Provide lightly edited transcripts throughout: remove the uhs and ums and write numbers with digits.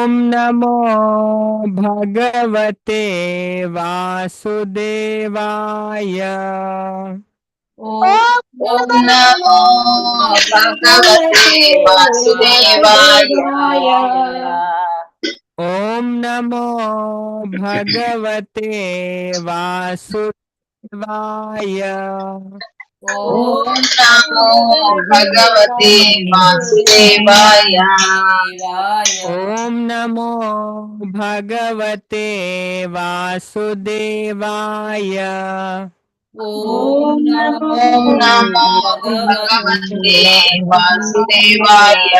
ಓಂ ನಮೋ ಭಗವತೆ ವಾಸುದೇವಾಯ. ಓಂ ನಮೋ ಭಗವತೆ ವಾಸುದೇವಾಯ. ಓಂ ನಮೋ ಭಗವತೆ ವಾಸುದೇವಾಯ. ಓಂ ನಮೋ ಭಗವತೆ ವಾಸುದೇವಾಯ. ಓಂ ನಮೋ ಭಗವತೆ ವಾಸುದೇವಾಯ. ಓಂ ನಮೋ ಭಗವತೆ ವಾಸುದೇವಾಯ.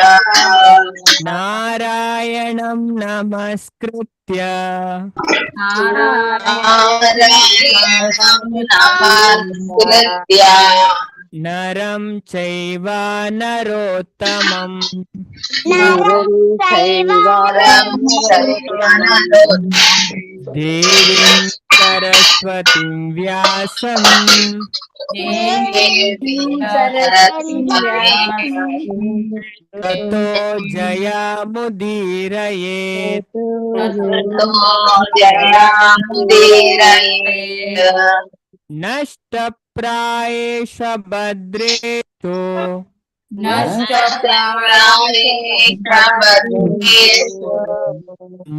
ನಾರಾಯಣಂ ನಮಸ್ಕೃತ್ಯ ನಾರಾಯಣಂ ನಮಸ್ಕೃತ್ಯ ನರಂ ಚೈವ ನರೋತ್ತಮಂ ನರಂ ಚೈವ ನರೋತ್ತಮಂ ದೇವೀಂ ಸರಸ್ವತಿಂ ವ್ಯಾಸಂ ದೇವೀಂ ಸರಸ್ವತೀಂ ತತೋ ಜಯಮುದೀರಯೇತ್. ತತೋ ಜಯಮುದೀರಯೇತ್. ನಷ್ಟಪ್ರಾಯೇಷು ಭದ್ರೇಷು ನಷ್ಟಪ್ರಾಯೇಷು ಭದ್ರೇಷು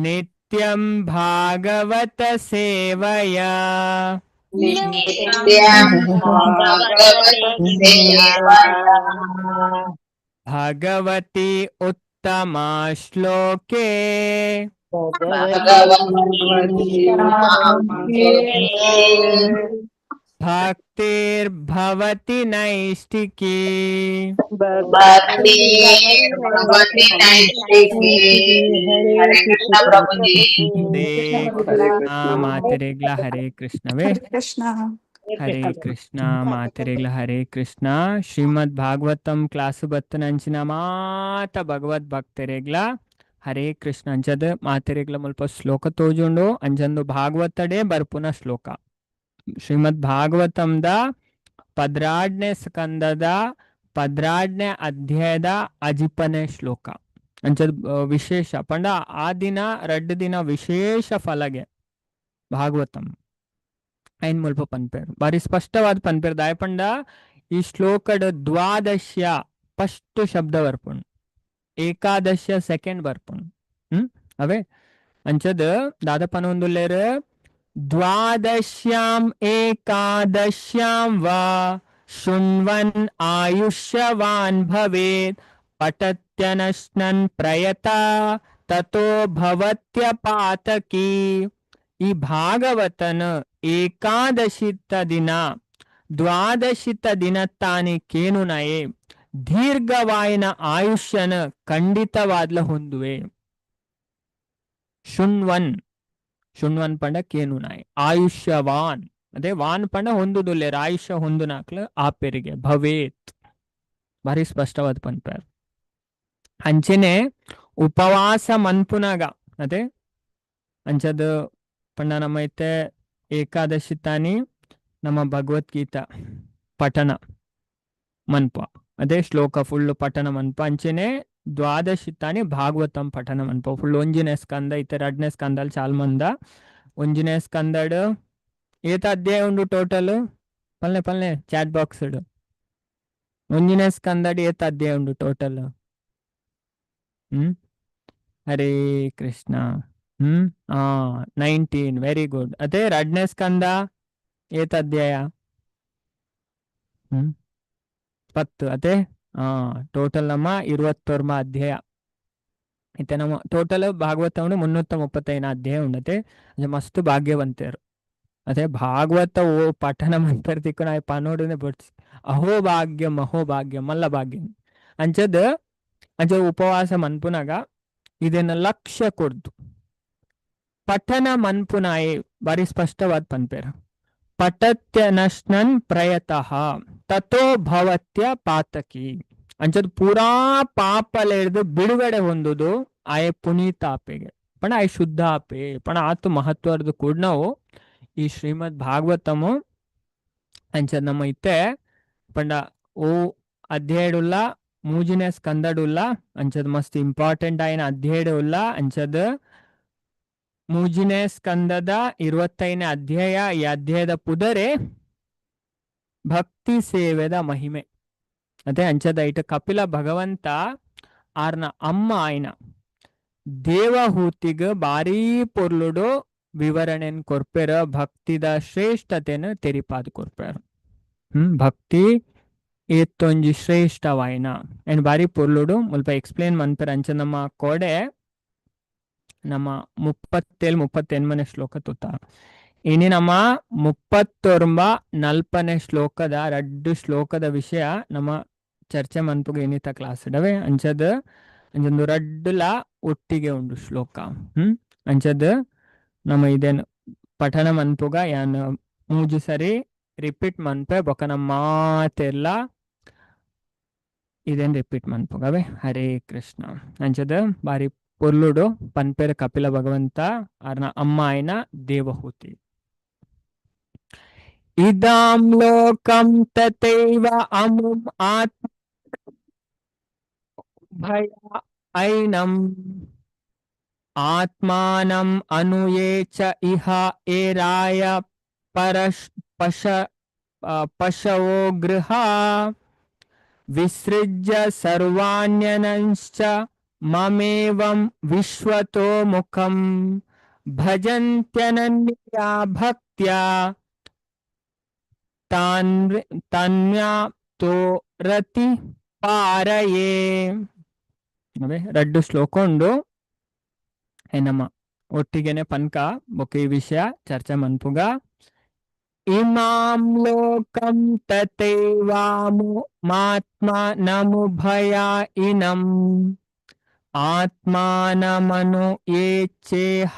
ನಿತ್ಯಂ ಭಾಗವತ ಸೇವಯಾ ನಿತ್ಯಂ ಭಾಗವತ ಸೇವಯಾ ಭಗವತಿ ಉತ್ತಮ ಶ್ಲೋಕೆ ಭಗವತಿ ಭಕ್ತಿರ್ಭವತಿ ನೈಷ್ಟಿಕಿ. ಭಕ್ತಿರ್ಭವತಿ ನೈಷ್ಟಿಕಿ. ಹರೇ ಕೃಷ್ಣ ಪ್ರಭುಜಿ. ಹರೇ ಕೃಷ್ಣ. ಮಾತೆರೆಗ್ಲ ಹರೇ ಕೃಷ್ಣವೇ. ಕೃಷ್ಣ. ಹರೇ ಕೃಷ್ಣ, ಮಾತೆರೆಗ್ಲ ಹರೇ ಕೃಷ್ಣ. ಶ್ರೀಮದ್ ಭಾಗವತಂ ಕ್ಲಾಸ್ ಬತ್ತನಂಚಿನ ಮಾತ ಭಗವದ್ ಭಕ್ತರೆಗ್ಲ ಹರೇ ಕೃಷ್ಣ. ಅಂಚದ ಮಾತೆರೆಗ್ಲ ಮುಲ್ಪ ಶ್ಲೋಕ ತೋಜುಂಡು. ಅಂಚಂದು ಭಾಗವತಡೇ ಬರ್ಪುನ ಶ್ಲೋಕ, ಶ್ರೀಮದ್ ಭಾಗವತಂದ 12ನೇ ಸ್ಕಂದದ 12ನೇ ಅಧ್ಯಾಯದ ಅಜಿಪನೇ ಶ್ಲೋಕ. ಅಂಚದ ವಿಶೇಷ ಪಂಡ ಆ ದಿನ ರಡ್ಡು ದಿನ ವಿಶೇಷ ಫಲಗೆ ಭಾಗವತಂ ಐನ್ ಮುಲ್ಪ ಪನ್ಪೇರು, ಬಾರಿ ಸ್ಪಷ್ಟವಾದ ಪನ್ಪೇರು. ದಾಯ ಪಂಡ ಈ ಶ್ಲೋಕಡ್ ದ್ವಾದಶ್ಯ ಫಸ್ಟ್ ಶಬ್ದ ಬರ್ಪುಂಡು, ಏಕಾದಶ್ಯ ಸೆಕೆಂಡ್ ಬರ್ಪುಂಡು. ಅವೇ ಅಂಚದ ದಾದ ಪನೊಂದುಲ್ಲೇರ್: ದ್ವಾದಶ್ಯಾಂ ಏಕಾದಶ್ಯಾಂ ವಾ ಶೃಣ್ವನ್ ಆಯುಷ್ಯವಾನ್ ಭವೇತ್ ಪಠತ್ಯನಶ್ನನ್ ಪ್ರಯತ ತಥೋ ಭವತ್ಯ ಪಾತಕಿ. ಈ ಭಾಗವತನ ಏಕಾದಶಿತ ದಿನ, ದ್ವಾದಶಿತ ದಿನ ತಾನೇ ಕೇನುನಯೇ ದೀರ್ಘವಾಯಿನ ಆಯುಷ್ಯನ ಖಂಡಿತವಾದ್ಲ ಹೊಂದುವೆ. ಶೃಣ್ವನ್, ಶೃಣ್ವನ್ ಪಂಡ ಕೇನುನಾಯ್, ಆಯುಷ್ಯವಾನ್ ಅದೇ ವಾನ್ ಪಂಡ ಹೊಂದುದುಲ್ಲೇರ್, ಆಯುಷ್ಯ ಹೊಂದುನಾಕ್ಲ ಆಪೆರಿಗೆ ಭವೇತ್. ಭಾರಿ ಸ್ಪಷ್ಟವಾದ ಪನ್ಪೇರ್. ಅಂಚೆನೆ ಉಪವಾಸ ಮನ್ಪುನಾಗ ಅದೇ ಅಂಚದ ಪಂಡ ನಮ್ಮ ಇತ್ತೆ ಏಕಾದಶಿ ತಾನಿ ನಮ್ಮ ಭಗವದ್ಗೀತಾ ಪಠಣ ಮನ್ಪ, ಅದೇ ಶ್ಲೋಕ ಫುಲ್ ಪಠಣ ಮನ್ಪ. ಅಂಚೆನೆ ದ್ವಾದಶಿ ತಾನಿ ಭಾಗವತಂ ಪಠಣ ಮನ್ಪ ಫುಲ್ ಒಂಜಿನೇ ಸ್ಕಂದ. ಇತ್ತೆ ರಡ್ನೇ ಸ್ಕಂದಲ್ಲಿ ಚಾಲ್ ಮಂದ. ಒಂಜಿನೇ ಸ್ಕಂದಡ್ ಏತ ಅಧ್ಯಾಯ ಉಂಡು ಟೋಟಲ್? ಪಲ್ಲೆ ಪಲ್ಲೆ ಚಾಟ್ ಬಾಕ್ಸ್. ಒಂಜಿನೇ ಸ್ಕಂದಡ್ ಏತ ಅಧ್ಯಾಯ ಉಂಡು ಟೋಟಲ್? ಹರೇ ಕೃಷ್ಣ. ಆ 19, ವೆರಿ ಗುಡ್. ಅದೇ ರಡ್ನೇ ಸ್ಕಂದ ಏತ ಅಧ್ಯಾಯ? 10 ಅದೇ. ಟೋಟಲ್ ನಮ್ಮ 21 ಅಧ್ಯಾಯ. ಇತ್ತೆ ನಮ್ಮ ಟೋಟಲ್ ಭಾಗವತ ಉಂಡು 335 ಅಧ್ಯಾಯ ಉಂಡತೆ. ಮಸ್ತ್ ಭಾಗ್ಯವಂತರು ಅದೇ ಭಾಗವತ ಓ ಪಠಣ ಮನ್ಪೆರ್ ತಿಕ್ಕುನ ಪನೋಡುನೆ ಬೊಡ್ಚಿ. ಅಹೋ ಭಾಗ್ಯಂ, ಅಹೋ ಭಾಗ್ಯಂ, ಮಲ್ಲ ಭಾಗ್ಯಂ. ಅಂಚದ ಅಂಚ ಉಪವಾಸ ಮನ್ಪುನಾಗ ಇದನ್ನ ಲಕ್ಷ್ಯ ಕೊರ್ದು ಪಠಣ ಮನ್ಪುನಾಯೆ ಬಾರಿ ಸ್ಪಷ್ಟವಾದ ಪನ್ಪೇರ: ಪಠತ್ಯನಶ್ನನ್ ಪ್ರಯತಃ ತಥೋ ಭವತ್ಯ ಪಾತಕಿ. ಅಂಚದ ಪೂರಾ ಪಾಪಲೆರ್ದು ಬಿಡುಗಡೆ ಹೊಂದುದು ಆಯೆ ಪುನೀತ ಆಪೆಗೆ ಪಣ ಆಯ್ ಶುದ್ಧ ಆಪೆ ಪಣ ಆತು ಮಹತ್ವದ ಕೂಡ ನಾವು ಈ ಶ್ರೀಮದ್ ಭಾಗವತಮು. ಅಂಚ ನಮ್ಮ ಇತ್ತೆ ಪಂಡ ಓ ಅಧ್ಯಾಯಡುಲ್ಲ ಮೂಜಿನೇ ಸ್ಕಂದಡ್ ಉಲ್ಲ. ಅಂಚದ ಮಸ್ತ್ ಇಂಪಾರ್ಟೆಂಟ್ ಆಯಿನ ಅಧ್ಯಾಯ ಉಲ್ಲ. ಅಂಚದ ಮೂಜಿನೇ ಸ್ಕಂದದ 25ನೇ ಅಧ್ಯಾಯ. ಈ ಅಧ್ಯಾಯದ ಪುದರೆ ಭಕ್ತಿ ಸೇವೆದ ಮಹಿಮೆ. ಅದೇ ಅಂಚದ ಐಟ ಕಪಿಲ ಭಗವಂತ ಆರ್ನ ಅಮ್ಮ ಆಯ್ನ ದೇವಹೂತಿಗ್ ಬಾರೀ ಪೊರ್ಲುಡು ವಿವರಣೆನ್ ಕೊರ್ಪೆರ, ಭಕ್ತಿದ ಶ್ರೇಷ್ಠತೆನ್ ತೆರಿಪಾದ್ ಕೊರ್ಪೆರ್. ಭಕ್ತಿ ಏತ್ತೊಂಜಿ ಶ್ರೇಷ್ಠವಾಯಿನ ಅಂಡ್ ಬಾರಿ ಪೊರ್ಲುಡು ಮುಲ್ಪ ಎಕ್ಸ್ಪ್ಲೇನ್ ಮನ್ಪೆರ್. ಅಂಚ ನಮ್ಮ ಕೋಡೆ ನಮ್ಮ 37 38ನೇ ಶ್ಲೋಕ ತುತ್ತ. ಇನಿ ನಮ್ಮ 39 40ನೇ ಶ್ಲೋಕದ ರಡ್ಡು ಶ್ಲೋಕದ ವಿಷಯ ನಮ್ಮ ಚರ್ಚೆ ಮನ್ಪುಗ ಇನ್ನಿತ ಕ್ಲಾಸ್ ಇಡವೆ. ಅಂಚದ ಅಂಚೊಂದು ರಡ್ಡುಲ ಒಟ್ಟಿಗೆ ಉಂಡು ಶ್ಲೋಕ. ಅಂಚದ ನಮ್ಮ ಇದೇನು ಪಠಣ ಮನ್ಪುಗ ಯಾನ್ ಮೂಜಿ ಸರಿ ರಿಪೀಟ್ ಮನ್ಪೆ, ಬೊಕ ನಮ್ಮ ಮಾತೆಲ್ಲ ಇದೇನ್ ರಿಪೀಟ್ ಮನ್ಪುಗವೆ. ಹರೇ ಕೃಷ್ಣ. ಅಂಚದ ಬಾರಿ ಪೊರ್ಲುಡು ಪನ್ಪೆರ್ ಕಪಿಲ ಭಗವಂತ ಆರ್ನ ಅಮ್ಮ ಆಯ್ನ ದೇವಹೂತಿ. ಇದಾಂ ಲೋಕಂ ತಥೈವ ಅಮುಂ ಆತ್ಮ ಭಯ ಐನಂ ಆತ್ಮಾನಂ ಅನುಯೇ ಚ ಇಹ ಏರಾಯ ಪರಶ್ ಪಶ ಪಶವೋ ಗೃಹ ವಿಸೃಜ್ಯ ಸರ್ವಾಣ್ಯನಂಶ್ಚ ಮಮೇವಂ ವಿಶ್ವತೋ ಮುಖಂ ಭಜಂತ್ಯನನ್ಯಾ ಭಕ್ತ್ಯಾ ತನ್ಯಾ ತೋ ರತಿ ಪಾರಯೇ. ಅವೇ ರಡ್ಡು ಶ್ಲೋಕ ಉಂಡು. ನಮ್ಮ ಒಟ್ಟಿಗೆನೆ ಪನ್ಕ ಬೊಕ ಈ ವಿಷಯ ಚರ್ಚೆ ಮನ್ಪುಗ. ಇಮಾಂ ಲೋಕಂ ತಥೈವಾಮು ಮಾತ್ಮನಮುಭಯ ಇನಂ ಆತ್ಮಾನಮನು ಯೇ ಚೇಹ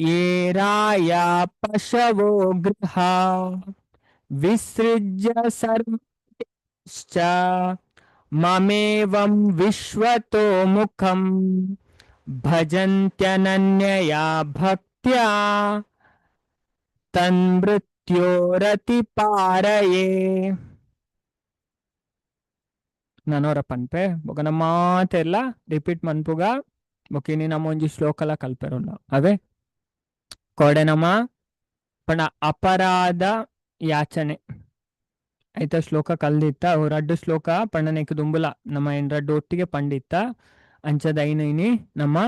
ಏರಾಯ ಪಶವೋ ಗೃಹ ವಿಸೃಜ್ಯ ಸರ್ವಶ್ಚ ಮಮೇವಂ ವಿಶ್ವತೋ ಮುಖಂ ಭಜಂತ್ಯನನ್ಯಯಾ ಭಕ್ತ್ಯಾ ತನ್ಮೃತ್ಯೋರತಿ ಪಾರಯೇ. ನನೋರ ಪನ್ಪೆ ಬೊಕ ನಮ್ಮ ಮಾತೆಲ್ಲ ರಿಪೀಟ್ ಮನ್ಪುಗ. ಬೊಕ ಇನಿ ನಮ್ಮ ಒಂಜಿ ಶ್ಲೋಕಲ ಕಲ್ಪೆರುಲ್ಲ. ಅವೇ ಕೋಡೆ ನಮ್ಮ ಪಂಡ ಅಪರಾಧ ಯಾಚನೆ ಐತ ಶ್ಲೋಕ ಕಲ್ದಿತ್ತ. ಅವು ರಡ್ಡು ಶ್ಲೋಕ ಪಂಡನೆಕ್ ದುಂಬುಲ ನಮ್ಮ ಏನ್ ರಡ್ಡು ಒಟ್ಟಿಗೆ ಪಂಡಿತ್ತ. ಅಂಚದ ಐನು ಇನಿ ನಮ್ಮ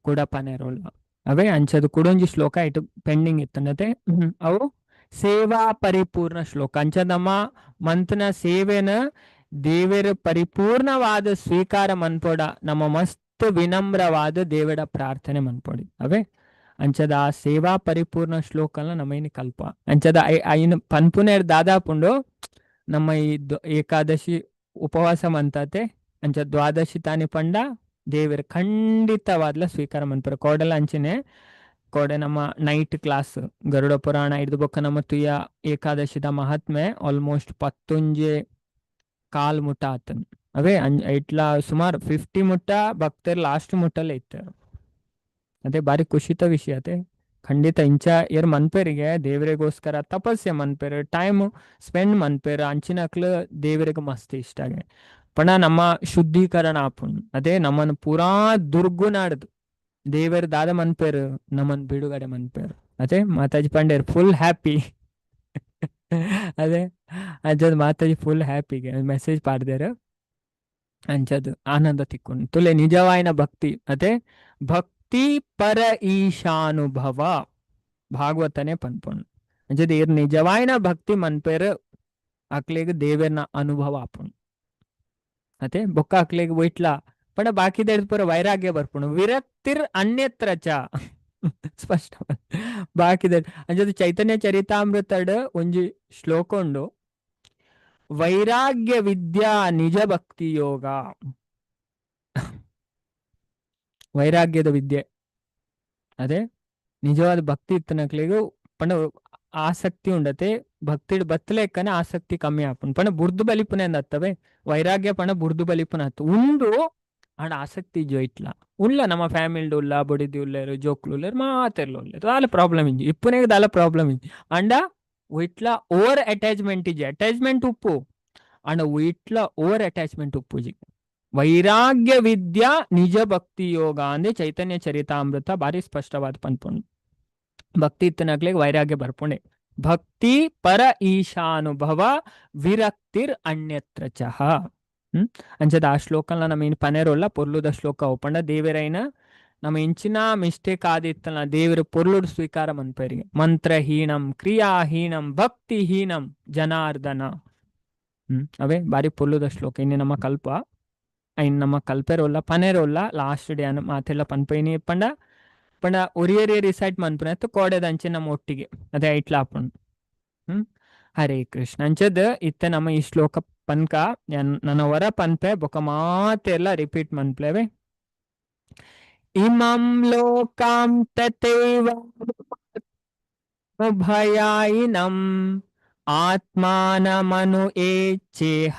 ಕೂಡ ಪನೆರುಲ್ಲ. ಅವೇ ಅಂಚದ ಕುಡೊಂಜಿ ಶ್ಲೋಕ ಇಟ್ಟು ಪೆಂಡಿಂಗ್ ಇತ್ತಂಡತೆ. ಅವು ಸೇವಾ ಪರಿಪೂರ್ಣ ಶ್ಲೋಕ. ಅಂಚ ನಮ್ಮ ಮಂತ್ನ ಸೇವೆನ ದೇವರ ಪರಿಪೂರ್ಣವಾದ ಸ್ವೀಕಾರ ಮನ್ಪೋಡ ನಮ್ಮ ಮಸ್ತ್ ವಿನಮ್ರವಾದ ದೇವರ ಪ್ರಾರ್ಥನೆ ಮನ್ಪೋಡಿ. ಅವೇ ಅಂಚದ ಆ ಸೇವಾ ಪರಿಪೂರ್ಣ ಶ್ಲೋಕನ ನಮ್ಮ ಇನಿ ಕಲ್ಪ. ಅಂಚದ ಐನು ಪನ್ಪುನೇರ್ ದಾದಾಪುಂಡು ನಮ್ಮ ಈ ಏಕಾದಶಿ ಉಪವಾಸ ಮಂತಾತೆ. ಅಂಚ ದ್ವಾದಶಿ ತಾನಿ ಪಂಡ ದೇವರ ಖಂಡಿತವಾದ್ಲ ಸ್ವೀಕಾರ ಮನ್ಪುರ. ಕೋಡಲ ಅಂಚನೆ ಕೋಡೆ ನಮ್ಮ ನೈಟ್ ಕ್ಲಾಸ್ ಗರುಡ ಪುರಾಣ ಹಿಡ್ದು ಬೊಕ್ಕ ನಮ್ಮ ತುಯ ಏಕಾದಶಿದ ಮಹಾತ್ಮೆ ಆಲ್ಮೋಸ್ಟ್ ಪತ್ತೊಂಜೆ ಕಾಲ್ ಮುಟ್ಟ ಆತನ್. ಅವೇ ಇಟ್ಲ ಸುಮಾರು 50 ಮುಟ್ಟ ಭಕ್ತರು ಲಾಸ್ಟ್ ಮುಟ್ಟಲ್ಲೇ ಇತ್ತು. ಅದೇ ಬಾರಿ ಖುಷಿತ ವಿಷಯ ಅದೇ. ಖಂಡಿತ ಇಂಚ ಏರ್ ಮನ್ಪೇರಿಗೆ ದೇವರಿಗೋಸ್ಕರ ತಪಸ್ಸೆ ಮನ್ಪೇರು, ಟೈಮ್ ಸ್ಪೆಂಡ್ ಮನ್ಪೇರು ಅಂಚಿನಕ್ಲು ದೇವರಿಗೆ ಮಸ್ತ್ ಇಷ್ಟ ಆಗಿ. ಪಣ ನಮ್ಮ ಶುದ್ಧೀಕರಣ ಆಪುಂಡು. ಅದೇ ನಮ್ಮನ್ನು ಪೂರಾ ದುರ್ಗುನಾಡ್ದು ದೇವರು ದಾದ ಮನ್ಪೇರು ನಮ್ಮನ್ ಬಿಡುಗಡೆ ಮನ್ಪೇರು. ಅದೇ ಮಾತಾಜಿ ಪಂಡೇರ್ ಫುಲ್ ಹ್ಯಾಪಿ. ಅದೇ ಅಂಚದ ಮಾತಾಜಿ ಫುಲ್ ಹ್ಯಾಪಿಗೆ ಮೆಸೇಜ್ ಪಾಡ್ದೇರು. ಅಂಚದು ಆನಂದ ತಿಕ್ಕೊಂಡು ತುಲೆ ನಿಜವಾಯಿನ ಭಕ್ತಿ. ಅದೇ ಭಕ್ತಿ ಪರ ಈಶಾನುಭವ ಭಾಗವತನೇ ಪನ್ಪುಂಡು. ಅಂಚದ ಏರ್ ನಿಜವಾಯಿನ ಭಕ್ತಿ ಮನ್ಪೇರು ಅಕ್ಲೆಗ್ ದೇವೆರ್ನ ಅನುಭವ ಆಪುಂಡು. ಅದೇ ಬೊಕ್ಕ ಅಕ್ಲೆಗ್ ಒಯ್ಟ್ಲಾ ಪಂಡ ಬಾಕಿದ ಪೂರ ವೈರಾಗ್ಯ ಬರ್ಪುಂಡು. ವಿರಕ್ತಿರ್ ಅನ್ಯತ್ರ ಚ ಸ್ಪಷ್ಟ ಬಾಕಿದ. ಅಂಚದ ಚೈತನ್ಯ ಚರಿತಾಮೃತಡ್ ಒಂಜಿ ಶ್ಲೋಕ ಉಂಡು, ವೈರಾಗ್ಯ ವಿದ್ಯಾ ನಿಜ ಭಕ್ತಿ ಯೋಗ. ವೈರಾಗ್ಯದ ವಿದ್ಯೆ ಅದೇ ನಿಜವಾದ ಭಕ್ತಿ ಇತ್ತನಕ್ಲೆಗ್ ಪಂಡ ಆಸಕ್ತಿ ಉಂಡತೆ ಭಕ್ತಿ ಬತ್ತಲೆಕ್ಕನೆ ಆಸಕ್ತಿ ಕಮ್ಮಿ ಆಪುಂಡು. ಪಂಡ ಬುರ್ದು ಬಲಿಪುನೆ ಅಂದತ್ತವೆ ವೈರಾಗ್ಯ ಪಂಡ ಬುರ್ದು ಬಲಿಪುನ ಅತ್ತು ಉಂಡು ಆಂಡ ಆಸಕ್ತಿ ಇಜ್ಜೋ ಇಟ್ಲ ಉಲ್ಲ ನಮ್ಮ ಫ್ಯಾಮಿಲಿ ಉಲ್ಲ ಬೊಡಿದಿ ಉಲ್ಲೇರು ಜೋಕ್ಲು ಉಲ್ಲೇರು ಮಾತೆರ್ಲ ಉಲ್ಲೇರು ದಾಲ ಪ್ರಾಬ್ಲಮ್ ಇಜ್ಜಿ ಇಪ್ಪುನೆಗ್ ದಾಲ ಪ್ರಾಬ್ಲಮ್ ಇಜ್ಜಿ. ಅಂಡ ಒಯ್ಟ್ಲ ಓವರ್ ಅಟ್ಯಾಚ್ಮೆಂಟ್ ಇಜ್ಜಿ. ಅಟ್ಯಾಚ್ಮೆಂಟ್ ಉಪ್ಪು ಆಂಡ ಒಯಿಟ್ಲ ಓವರ್ ಅಟ್ಯಾಚ್ಮೆಂಟ್ ಉಪ್ಪುಜಿ. ವೈರಾಗ್ಯ ವಿದ್ಯಾ ನಿಜ ಭಕ್ತಿ ಯೋಗ ಅಂದೆ ಚೈತನ್ಯ ಚರಿತಾಮೃತ ಬಾರಿ ಸ್ಪಷ್ಟವಾದ ಪನ್ಪುಂಡು. ಭಕ್ತಿ ಇತ್ತನಕ್ಲೆಗ್ ವೈರಾಗ್ಯ ಬರ್ಪುಂಡೆ. ಭಕ್ತಿ ಪರ ಈಶಾನುಭವ ವಿರಕ್ತಿರ್ ಅನ್ಯತ್ರ ಚಹ. ಅಂಚದ ಆ ಶ್ಲೋಕನ ನಮ್ಮ ಇನ್ ಪನೆರೋಲ್ಲ ಪೊರ್ಲುದ ಶ್ಲೋಕ ಪಂಡ ದೇವೆರೈನ ನಮ್ಮ ಇಂಚಿನ ಮಿಸ್ಟೇಕ್ ಆದಿತ್ತಲ್ಲ ದೇವರು ಪೊರ್ಲುಡು ಸ್ವೀಕಾರ ಮನ್ಪೆರಿಗೆ. ಮಂತ್ರಹೀನಂ ಕ್ರಿಯಾಹೀನಂ ಭಕ್ತಿಹೀನಂ ಜನಾರ್ದನ. ಅವೇ ಬಾರಿ ಪೊರ್ಲುದ ಶ್ಲೋಕ. ಇನ್ನು ನಮ್ಮ ಕಲ್ಪ ಐನ್ ನಮ್ಮ ಕಲ್ಪೆರೋಲ್ಲ ಪನೆರೋಲ್ಲ ಲಾಸ್ಟ್ ಡೇ ಅನ್ನು ಮಾತೆಲ್ಲ ಪನ್ಪೈನಿ ಪಂಡ ಪಂಡ ಒರಿಯರಿಯ ರಿಸೈಟ್ ಮನ್ಪುನ ಕೋಡೆದಂಚೆ ನಮ್ಮ ಒಟ್ಟಿಗೆ ಅದೇ ಐಟ್ಲ ಆಪುಂಡು. ಹರೇ ಕೃಷ್ಣ. ಅಂಚದ್ ಇತ್ತೆ ನಮ್ಮ ಈ ಶ್ಲೋಕ ಪನ್ಕ ನನ್ನ ವರ ಪನ್ಪೆ ಬೊಕ ಮಾತೆಲ್ಲ ರಿಪೀಟ್ ಮನ್ಪ್ಲೇವೆ. ಇಮಂ ಲೋಕಾಂ ತಥೈವ ಉಭಯಾಯಿನಂ ಆತ್ಮಾನಮನು ಏಚೇಹ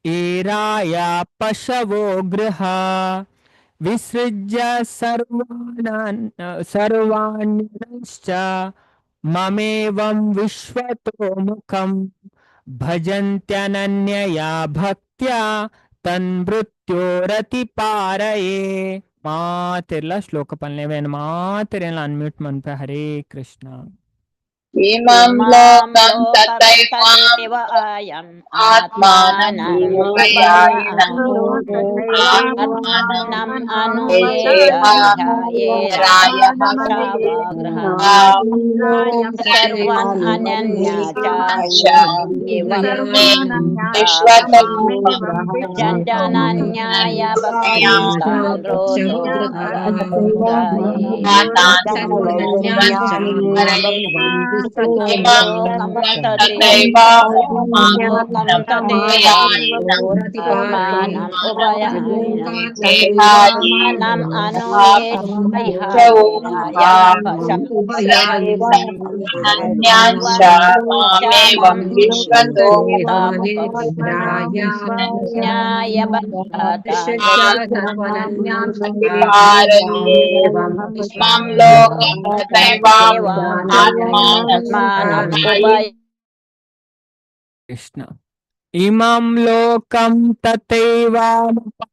ಏರಾಯ ಪಶವೋ ಗೃಹ ವಿಸೃಜ್ಯ ಸರ್ವಾನ್ ಸರ್ವಾಣ್ಯಶ್ಚ ಮಮೇವಂ ವಿಶ್ವತೋ ಮುಖಂ ಭಜಂತ್ಯನನ್ಯಯಾ ಭಕ್ತ್ಯಾ ತನ್ಮೃತ್ಯೋರತಿಪಾರಯೇ. ಮಾತೆಲ್ಲ ಶ್ಲೋಕ ಪನ್ಲೇವೇನು ಮಾತೆಲ್ಲ ಅನ್ಮ್ಯೂಟ್ ಮನ್ಪೆ. ಹರೇ ಕೃಷ್ಣ. ಇಮಂ ಇಮಾಂ ಲೋಕಂ ಲೋಕಂ ತಥೈವಾಂ ತಥೈವ ಅಯಂ ಆತ್ಮಾನಂ ಆತ್ಮಾನಂ ಉಭಯಾಯಿನಂ ಆತ್ಮಾನಂ ಆತ್ಮಾನಂ ಅನುಯೇಷ ರಾಯಃ ಸರ್ವನ್ ಅನನ್ಯ ಚ ಏವಂ ವಿಶ್ವತೋ ಜಂಜನನ್ಯಾಯ ಭಕ್ತಿ ಕೃಷ್ಣ. ಇಮಂ ಲೋಕಂ ತಥೈವಾನುಪಂ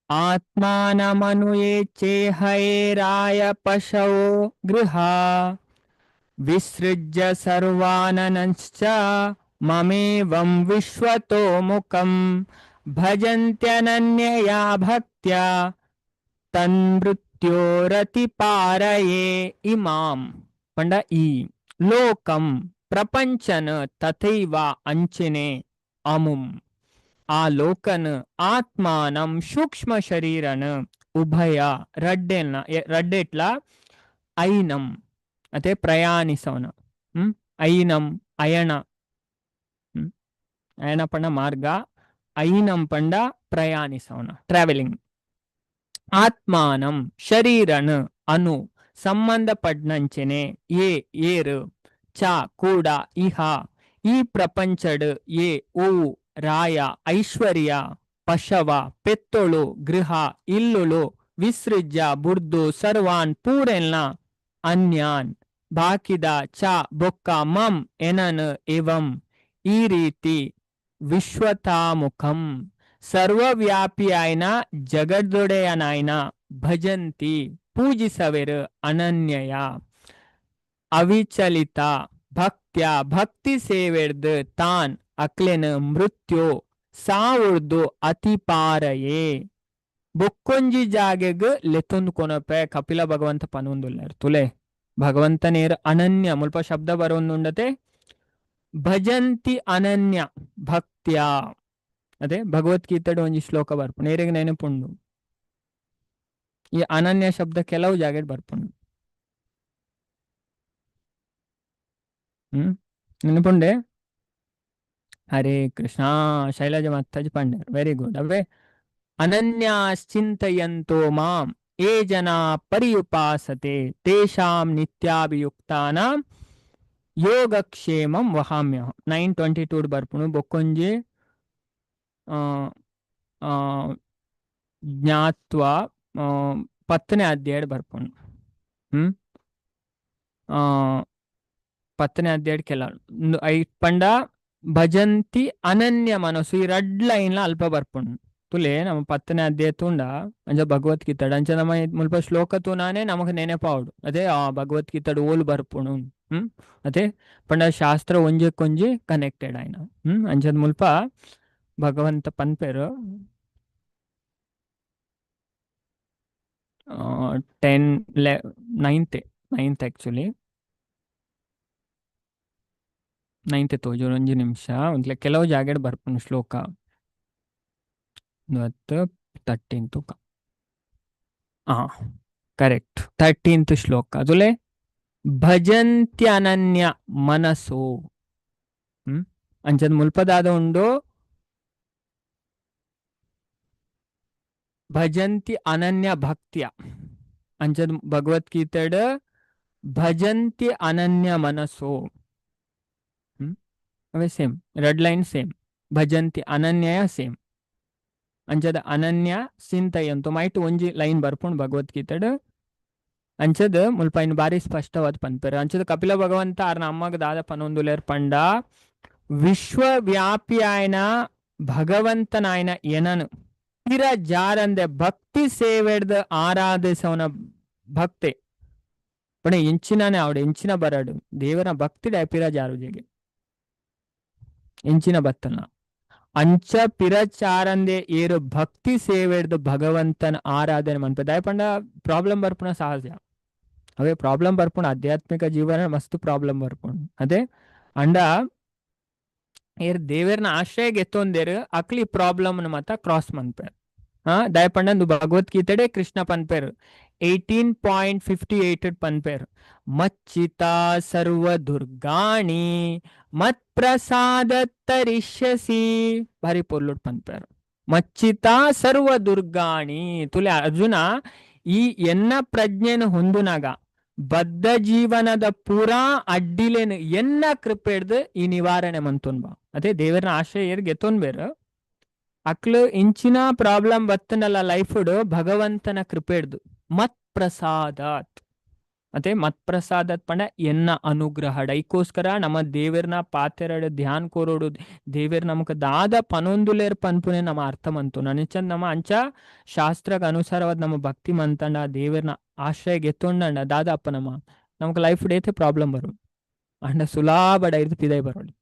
ಆತ್ಮಾನಮನುಯೇಚೇಹೈರಾಯ ಪಶವೋ ಗೃಹ ವಿಸೃಜ್ಯ ಸರ್ವಾನನಶ್ಚ ಮಮೇವಂ ವಿಶ್ವತೋ ಮುಖಂ ಭಜಂತ್ಯನನ್ಯಯಾ ಭಕ್ತ್ಯಾ ತನ್ಮೃತ್ಯೋರತಿಪಾರಯೇ. ಇಮಾಂ ಪಂಡ ಈ ಲೋಕಂ ಪ್ರಪಂಚನ ತಥೈವ ಅಂಚನೆ ಅಮುಂ ಆ ಲೋಕನ ಆತ್ಮಾನಂ ಸೂಕ್ಷ್ಮ ಶರೀರನ ಉಭಯ ರಡ್ಡೆಲ್ನ ರಡ್ಡೆಟ್ಲ ಐನಂ ಅದೇ ಪ್ರಯಾಣಿಸವನ. ಐನಂ ಅಯಣ. ಅಯಣ ಪಂಡ ಮಾರ್ಗ, ಐನಂ ಪಂಡ ಪ್ರಯಾಣಿಸವನ ಟ್ರಾವೆಲಿಂಗ್. ಆತ್ಮಾನಂ ಶರೀರನ ಅನು ಸಂಬಂಧಪಡ್ನಂಚನೆ ಏ ಏರು ಚ ಕೂಡ ಇಹ ಈ ಪ್ರಪಂಚಡ್ ಏ ಓವು ರಾಯ ಐಶ್ವರ್ಯ ಪಶವ ಪೆತ್ತೊಳು ಗೃಹ ಇಲ್ಲುಳು ವಿಸೃಜ್ಯ ಬುರ್ದು ಸರ್ವಾನ್ ಪೂರೆಲ್ನ ಅನ್ಯಾನ್ ಬಾಕಿದ ಚ ಬೊಕ್ಕ ಮಂ ಎನನ್ ಎವಂ ಈ ರೀತಿ ವಿಶ್ವತಾಮುಖಂ ಸರ್ವವ್ಯಾಪಿಯಾಯ್ನ ಜಗದೊಡೆಯನಾಯ್ನ ಭಜಂತಿ ಪೂಜಿಸವೆರು ಅನನ್ಯಯ ಅವಿಚಲಿತ ಭಕ್ತ್ಯ ಭಕ್ತಿ ಸೇವೆರ್ದು ತಾನ್ ಅಕ್ಲೆನ ಮೃತ್ಯು ಸಾವುರ್ದು ಅತಿಪಾರಯೇ. ಬೊಕ್ಕೊಂಜಿ ಜಾಗೆಗ್ ಲೆತ್ತೊಂದು ಕೊನಪೆ ಕಪಿಲ ಭಗವಂತ ಪನೊಂದುಲ್ಲಾರ್ ತುಲೆ ಭಗವಂತನೇರ್ ಅನನ್ಯ ಮುಲ್ಪ ಶಬ್ದ ಬರೋಂದುಂಡತೆ ಭಜಂತಿ ಅನನ್ಯ ಭಕ್ತ್ಯ. ಅದೇ ಭಗವದ್ಗೀತೆಡ್ ಒಂಜಿ ಶ್ಲೋಕ ಬರ್ಪುಂಡು ನೇರೆಗ್ ನೆನಪುಂಡು. ಈ ಅನನ್ಯ ಶಬ್ದ ಕೆಲವು ಜಾಗೆಡ್ ಬರ್ಪುಂಡು. ನೆನಪುಂಡೆ? ಹರೇ ಕೃಷ್ಣ. Shailaja Mataji Pande very good. ಅವೇ ಅನನ್ಯಾಶ್ಚಿಂತಯಂತೋ ಮಾಂ ಏ ಜನ ಪರ್ಯುಪಾಸತೆ ತೇಷಾಂ ನಿತ್ಯಾಭಿಯುಕ್ತಾನಾಂ ಯೋಗಕ್ಷೇಮಂ ವಹಾಮ್ಯಹಂ. 9:22 ಬರ್ಪುಂಡು. ಬೊಕ್ಕೊಂಜಿ ಜ್ಞಾತ್ವ 10ನೇ ಅಧ್ಯಾಯ ಬರ್ಪುಂಡು. ಪತ್ತನೇ ಅಧ್ಯಾಯ ಕೆಲ I ಪಂಡ ಭಜಂತಿ ಅನನ್ಯ ಮನಸ್ಸು ಈ ರಡ್ ಲೈನ್ ಅಲ್ಪ ಬರ್ಪುಂಡು. ತುಲೆ ನಮ್ಮ 10ನೇ ಅಧ್ಯಾಯ ತೂಂಡ ಅಂಚ ಭಗವದ್ಗೀತೆಡ್ ಅಂಚ ನಮ್ಮ ಮುಲ್ಪ ಶ್ಲೋಕ ತೂನಾನೆ ನಮಕ್ ನೆನಪಾವೊಡು. ಅದೇ ಆ ಭಗವದ್ಗೀತೆಡ್ ಓಲು ಬರ್ಪುಂಡು. ಅದೇ ಪಂಡ ಶಾಸ್ತ್ರ ಒಂಜೆಕ್ಕೊಂಜಿ ಕನೆಕ್ಟೆಡ್ ಆಯ್ನ. ಅಂಚದ ಮುಲ್ಪ ಭಗವಂತ ಪನ್ಪೆರ್ 10 ninth ninth actually ninth ತೋಜು ಒಂಜಿ ನಿಮಿಷ ಒಂದ್ಲೆ ಕೆಲವು ಜಾಗೆಡ್ ಬರ್ಪುಂಡು ಶ್ಲೋಕ. 13th correct 13th ಶ್ಲೋಕ ಅದುಲೆ ಭಜಂತ್ಯನನ್ಯ ಮನಸ್ಸು. ಅಂಚದ ಮುಲ್ಪದಾದ ಉಂಡು ಭಜಂತಿ ಅನನ್ಯ ಭಕ್ತಿಯ. ಅಂಚದ ಭಗವದ್ಗೀತೆಡ್ ಭಜಂತಿ ಅನನ್ಯ ಮನಸ್ಸು. ಅವೇ ಸೇಮ್ ರೆಡ್ ಲೈನ್ ಸೇಮ್ ಭಜಂತಿ ಅನನ್ಯ ಸೇಮ್. ಅಂಚದ ಅನನ್ಯ ಸಿಂತಯಂತು ಮೈಟ್ ಒಂಜಿ ಲೈನ್ ಬರ್ಪುಂಡು ಭಗವದ್ಗೀತೆಡ್. ಅಂಚದ ಮುಲ್ಪ ಇನ್ನು ಬಾರಿ ಸ್ಪಷ್ಟವಾದ ಪನ್ಪೆರ್. ಅಂಚದ ಕಪಿಲ ಭಗವಂತ ಆರ್ನ ಅಮ್ಮಗ ದಾದ ಪನೊಂದುಲೇರ್ ಪಂಡ ವಿಶ್ವವ್ಯಾಪಿಯಾಯನ ಭಗವಂತನಾಯನ ಎನನು ಪಿರ ಜಾರಂದೆ ಭಕ್ತಿ ಸೇವೆಡ್ದ ಆರಾಧಿಸವನ ಭಕ್ತೆ ಪಣ ಎಂಚಿನಾನೆ ಆವಡೆ ಎಂಚಿನ ಬರಡು ದೇವರ ಭಕ್ತಿ ಪಿರ ಜಾರುಜೆಗೆ ಎಂಚಿನ ಬತ್ತನ ಅಂಚ ಪಿರಚಾರಂದೆ ಏರು ಭಕ್ತಿ ಸೇವೆಡ್ದು ಭಗವಂತನ ಆರಾಧನೆ ಮನ್ಪೆ. ದಾಯಪಂಡ ಪ್ರಾಬ್ಲಮ್ ಬರ್ಪುಣ ಸಹಜ. ಅವೇ ಪ್ರಾಬ್ಲಮ್ ಬರ್ಪುಣ ಆಧ್ಯಾತ್ಮಿಕ ಜೀವನ ಮಸ್ತ್ ಪ್ರಾಬ್ಲಮ್ ಬರ್ಪುಣ. ಅದೇ ಅಂಡ ಏರ್ ದೇವೇರ್ನ ಆಶ್ರಯ ಎತ್ತೊಂದೇರು ಅಕ್ಲಿ ಪ್ರಾಬ್ಲಮ್ ಮಾತ ಕ್ರಾಸ್ ಮನ್ಪೆ. ದಯಪಂಡ ಭಗವದ್ಗೀತೆಡೆ ಕೃಷ್ಣ ಪನ್ಪೇರು 18.58 ಪನ್ಪೇರು ಮಚ್ಚಿತ ಸರ್ವ ದುರ್ಗಾಣಿ ಮತ್ ಪ್ರಸಾದ ತರಿಷ್ಯಸಿ. ಭಾರಿ ಪೊರ್ಲುಡ್ ಪನ್ಪೇರು ಮಚ್ಚಿತ ಸರ್ವ ದುರ್ಗಾಣಿ. ತುಲೆ ಅರ್ಜುನ ಈ ಎನ್ನ ಪ್ರಜ್ಞೆನ ಹೊಂದುನಾಗ ಬದ್ಧ ಜೀವನದ ಪೂರಾ ಅಡ್ಡಿಲೇನು ಎನ್ನ ಕೃಪೆಡ್ದು ಈ ನಿವಾರಣೆ ಮಂತೊನ್ ಬಾ. ಅದೇ ದೇವರನ ಆಶ್ರಯ ಏರ್ಗೆ ಎತ್ತೊನ್ಬೇರು ಅಕ್ಲು ಇಂಚಿನ ಪ್ರಾಬ್ಲಮ್ ಬತ್ತನಲ್ಲ ಲೈಫುಡು ಭಗವಂತನ ಕೃಪೆಡ್ದು ಮತ್ ಪ್ರಸಾದಾತ್. ಅದೇ ಮತ್ ಪ್ರಸಾದತ್ ಪಂಡ ಎನ್ನ ಅನುಗ್ರಹ ಐಕೋಸ್ಕರ ನಮ್ಮ ದೇವರ್ನ ಪಾತೆರಡು ಧ್ಯಾನ್ ಕೋರೋಡು ದೇವೇರ್ ನಮಕ್ ದಾದ ಪನೊಂದುಲೇರ್ ಪನ್ಪುನೆ ನಮ್ಮ ಅರ್ಥ ಮಂತು ನನಿಚಂದ್ ನಮ್ಮ ಅಂಚ ಶಾಸ್ತ್ರಕ್ಕೆ ಅನುಸಾರವಾದ ನಮ್ಮ ಭಕ್ತಿ ಮಂತಂಡ ದೇವರ್ನ ಆಶ್ರಯ ಎತ್ತೊಂಡಂಡ ದಾದ ಅಪ್ಪ ನಮ್ಮ ನಮಕ್ ಲೈಫ್ ಡೇತೆ ಪ್ರಾಬ್ಲಮ್ ಬರು ಅಂಡ ಸುಲಾಭ ಡೈರ್ದು ಪಿದೈ ಬರೋಡಿ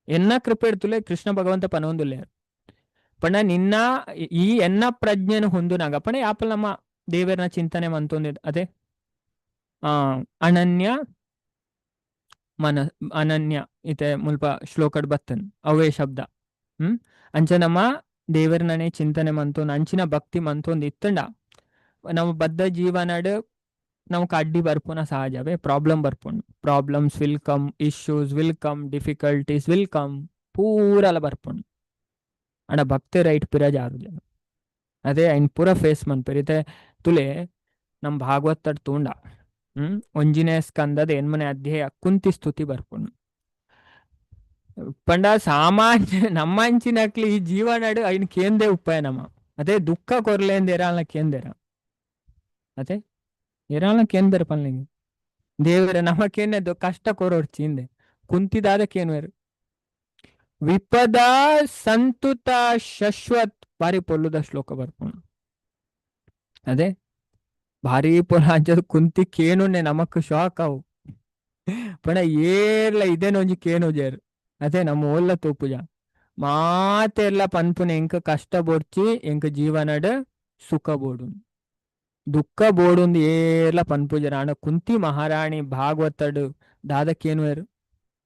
ಎನ್ನ ಕೃಪೆ ಇಡ್ತುಲೆ ಕೃಷ್ಣ ಭಗವಂತ ಪನೊಂದುಲೇರ್ ಪಂಡ ನಿನ್ನ ಈ ಎನ್ನ ಪ್ರಜ್ಞೆನ ಹೊಂದುನಾಗ ಪಂಡ ಯಾಪಲ್ ನಮ್ಮ ದೇವರನ ಚಿಂತನೆ ಮಂತೊಂದು ಅದೇ ಅನನ್ಯ ಮನ ಅನನ್ಯ ಇತೆ ಮುಲ್ಪ ಶ್ಲೋಕಡ್ ಬತ್ತನ್ ಅವೇ ಶಬ್ದ. ಅಂಚ ನಮ್ಮ ದೇವರನೇ ಚಿಂತನೆ ಮಂತೊಂದು ಅಂಚಿನ ಭಕ್ತಿ ಮಂತೊಂದು ಇತ್ತಂಡ ನಮ್ಮ ಬದ್ಧ ಜೀವನಡ್ ನಮಕ್ ಅಡ್ಡಿ ಬರ್ಪುನ ಸಹಜವೇ ಪ್ರಾಬ್ಲಮ್ ಬರ್ಪುಂಡು. Problems will come, issues will come, difficulties will come, ಪೂರಲ ಬರ್ಪುಂಡು. ಅಂಡ ಭಕ್ತಿ ರೈಟ್ ಪಿರ ಜಾರು ಜನ ಅದೇ ಐನ್ ಪೂರ ಫೇಸ್ ಮನ್ಪೆರ್. ಇತ್ತೆ ತುಲೆ ನಮ್ಮ ಭಾಗವತಡ್ ತೂಂಡ ಒಂಜಿನೇ ಸ್ಕಂದದ ಎನ್ಮನೆ ಅಧ್ಯಾಯ ಕುಂತಿ ಸ್ತುತಿ ಬರ್ಪುಂಡು. ಪಂಡ ಸಾಮಾನ್ಯ ನಮ್ಮಂಚಿನಕ್ಲಿ ಈ ಜೀವನಡ್ ಐನ್ ಕೇಂದೇ ಉಪ್ಪಾಯ ನಮ್ಮ ಅದೇ ದುಃಖ ಕೊರ್ಲೇಂದ ಏರಾಲ್ನ ಕೇಂದೇರ ಅದೇ ಏರಾಲ್ನ ಕೇಂದೇರ ಪನ್ಲಿಂಗ್ ದೇವರ ನಮಕೇನೆ ಕಷ್ಟ ಕೊರೋಡ್ಚಿಂದೆ ಕುಂತಿದಾದ ಕೇನ್ವೇರು ವಿಪದ ಸಂತುತ ಶಶ್ವತ್ ಬಾರಿ ಪೊಲ್ಲುದ ಶ್ಲೋಕ ಬರ್ಪುಂಡು. ಅದೇ ಭಾರಿ ಪೊಲ ಅಂಚದ ಕುಂತಿ ಕೇನುನೆ ನಮಕ್ ಶಾಕ್ ಅವು ಪಂಡ ಏರ್ಲ ಇದೇನೊಂಜಿ ಕೇನು ಜೇರ್ ಅದೇ ನಮ್ಮ ಓಲ್ಲ ತೂಪುಜ ಮಾತೆರ್ಲ ಪನ್ಪುನೆ ಎಂಕ ಕಷ್ಟ ಬೋಡ್ಚಿ ಎಂಕ ಜೀವನಡ್ ಸುಖ ಬೋಡು ದುಃಖ ಬೋಡುಂದು ಏರ್ಲ ಪನ್ಪುಜರ. ಆಂಡ ಕುಂತಿ ಮಹಾರಾಣಿ ಭಾಗವತಡ್ ದಾದ ಕೇನುವೆರು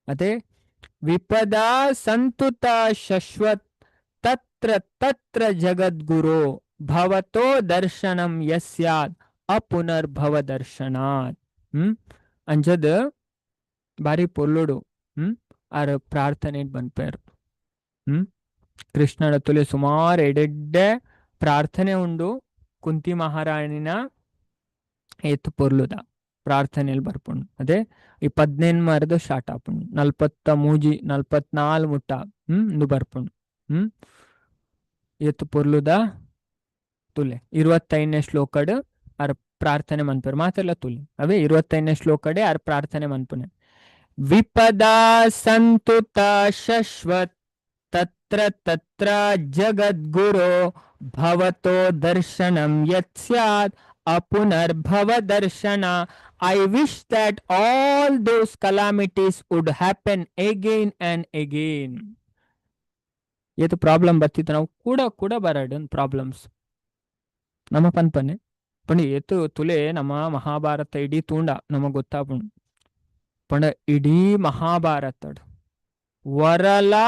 ಅದೇ ವಿಪದ ಸಂತುತ ಶಶ್ವತ್ ತತ್ರ ತತ್ರ ಜಗದ್ಗುರು ಭವತೋ ದರ್ಶನಂ ಯಸ್ಯಾತ್ ಅಪುನರ್ಭವ ದರ್ಶನಾತ್. ಅಂಚದ ಬಾರಿ ಪೊರ್ಲುಡು ಆರ್ ಪ್ರಾರ್ಥನೆ ಬನ್ಪೇರು. ಕೃಷ್ಣನ ತುಲೆ ಸುಮಾರು ಎಡೆಡ್ಡೆ ಪ್ರಾರ್ಥನೆ ಉಂಡು ಕುಂತಿ ಮಹಾರಾಣಿನ ಏತ್ ಪೊರ್ಲುದ ಪ್ರಾರ್ಥನೆಯಲ್ಲಿ ಬರ್ಪುಂಡು. ಅದೇ ಈ 15 ಮರದ ಸ್ಟಾರ್ಟ್ ಆಪುಂಡು 43 44 ಮುಟ್ಟ ಇಂದು ಬರ್ಪುಂಡು. ಏತ್ ಪೊರ್ಲುದ ತುಲೆ 25ನೇ ಶ್ಲೋಕಡ್ ಆರ್ ಪ್ರಾರ್ಥನೆ ಮನ್ಪೆರ್ ಮಾತೆಲ್ಲ ತುಲೆ ಅವೇ 25ನೇ ಶ್ಲೋಕಡೆ ಆರ್ ಪ್ರಾರ್ಥನೆ ಮನ್ಪುನೆ. ವಿಪದಾ ಸಂತುತ ಶಶ್ವತ್ ತತ್ರ ತತ್ರ ಜಗದ್ಗುರೋ ಭವತೋ ದರ್ಶನಂ ಯತ್ ಸ್ಯಾತ್ ಅಪುನರ್ಭವ ದರ್ಶನ. I wish that all those calamities would happen again and again. ಏತು ಪ್ರಾಬ್ಲಮ್ ಬತ್ತಿತ್ತು ನಾವು ಕೂಡ ಕೂಡ ಬರಡ್ ಪ್ರಾಬ್ಲಮ್ಸ್ ನಮ್ಮ ಪನ್ಪನೆ ಪಂಡ ಏತು ತುಲೆ ನಮ್ಮ ಮಹಾಭಾರತ ಇಡೀ ತೂಂಡ ನಮಗ್ ಗೊತ್ತಾಪುಂಡು. ಪಂಡ ಇಡೀ ಮಹಾಭಾರತಡ್ ವರಲಾ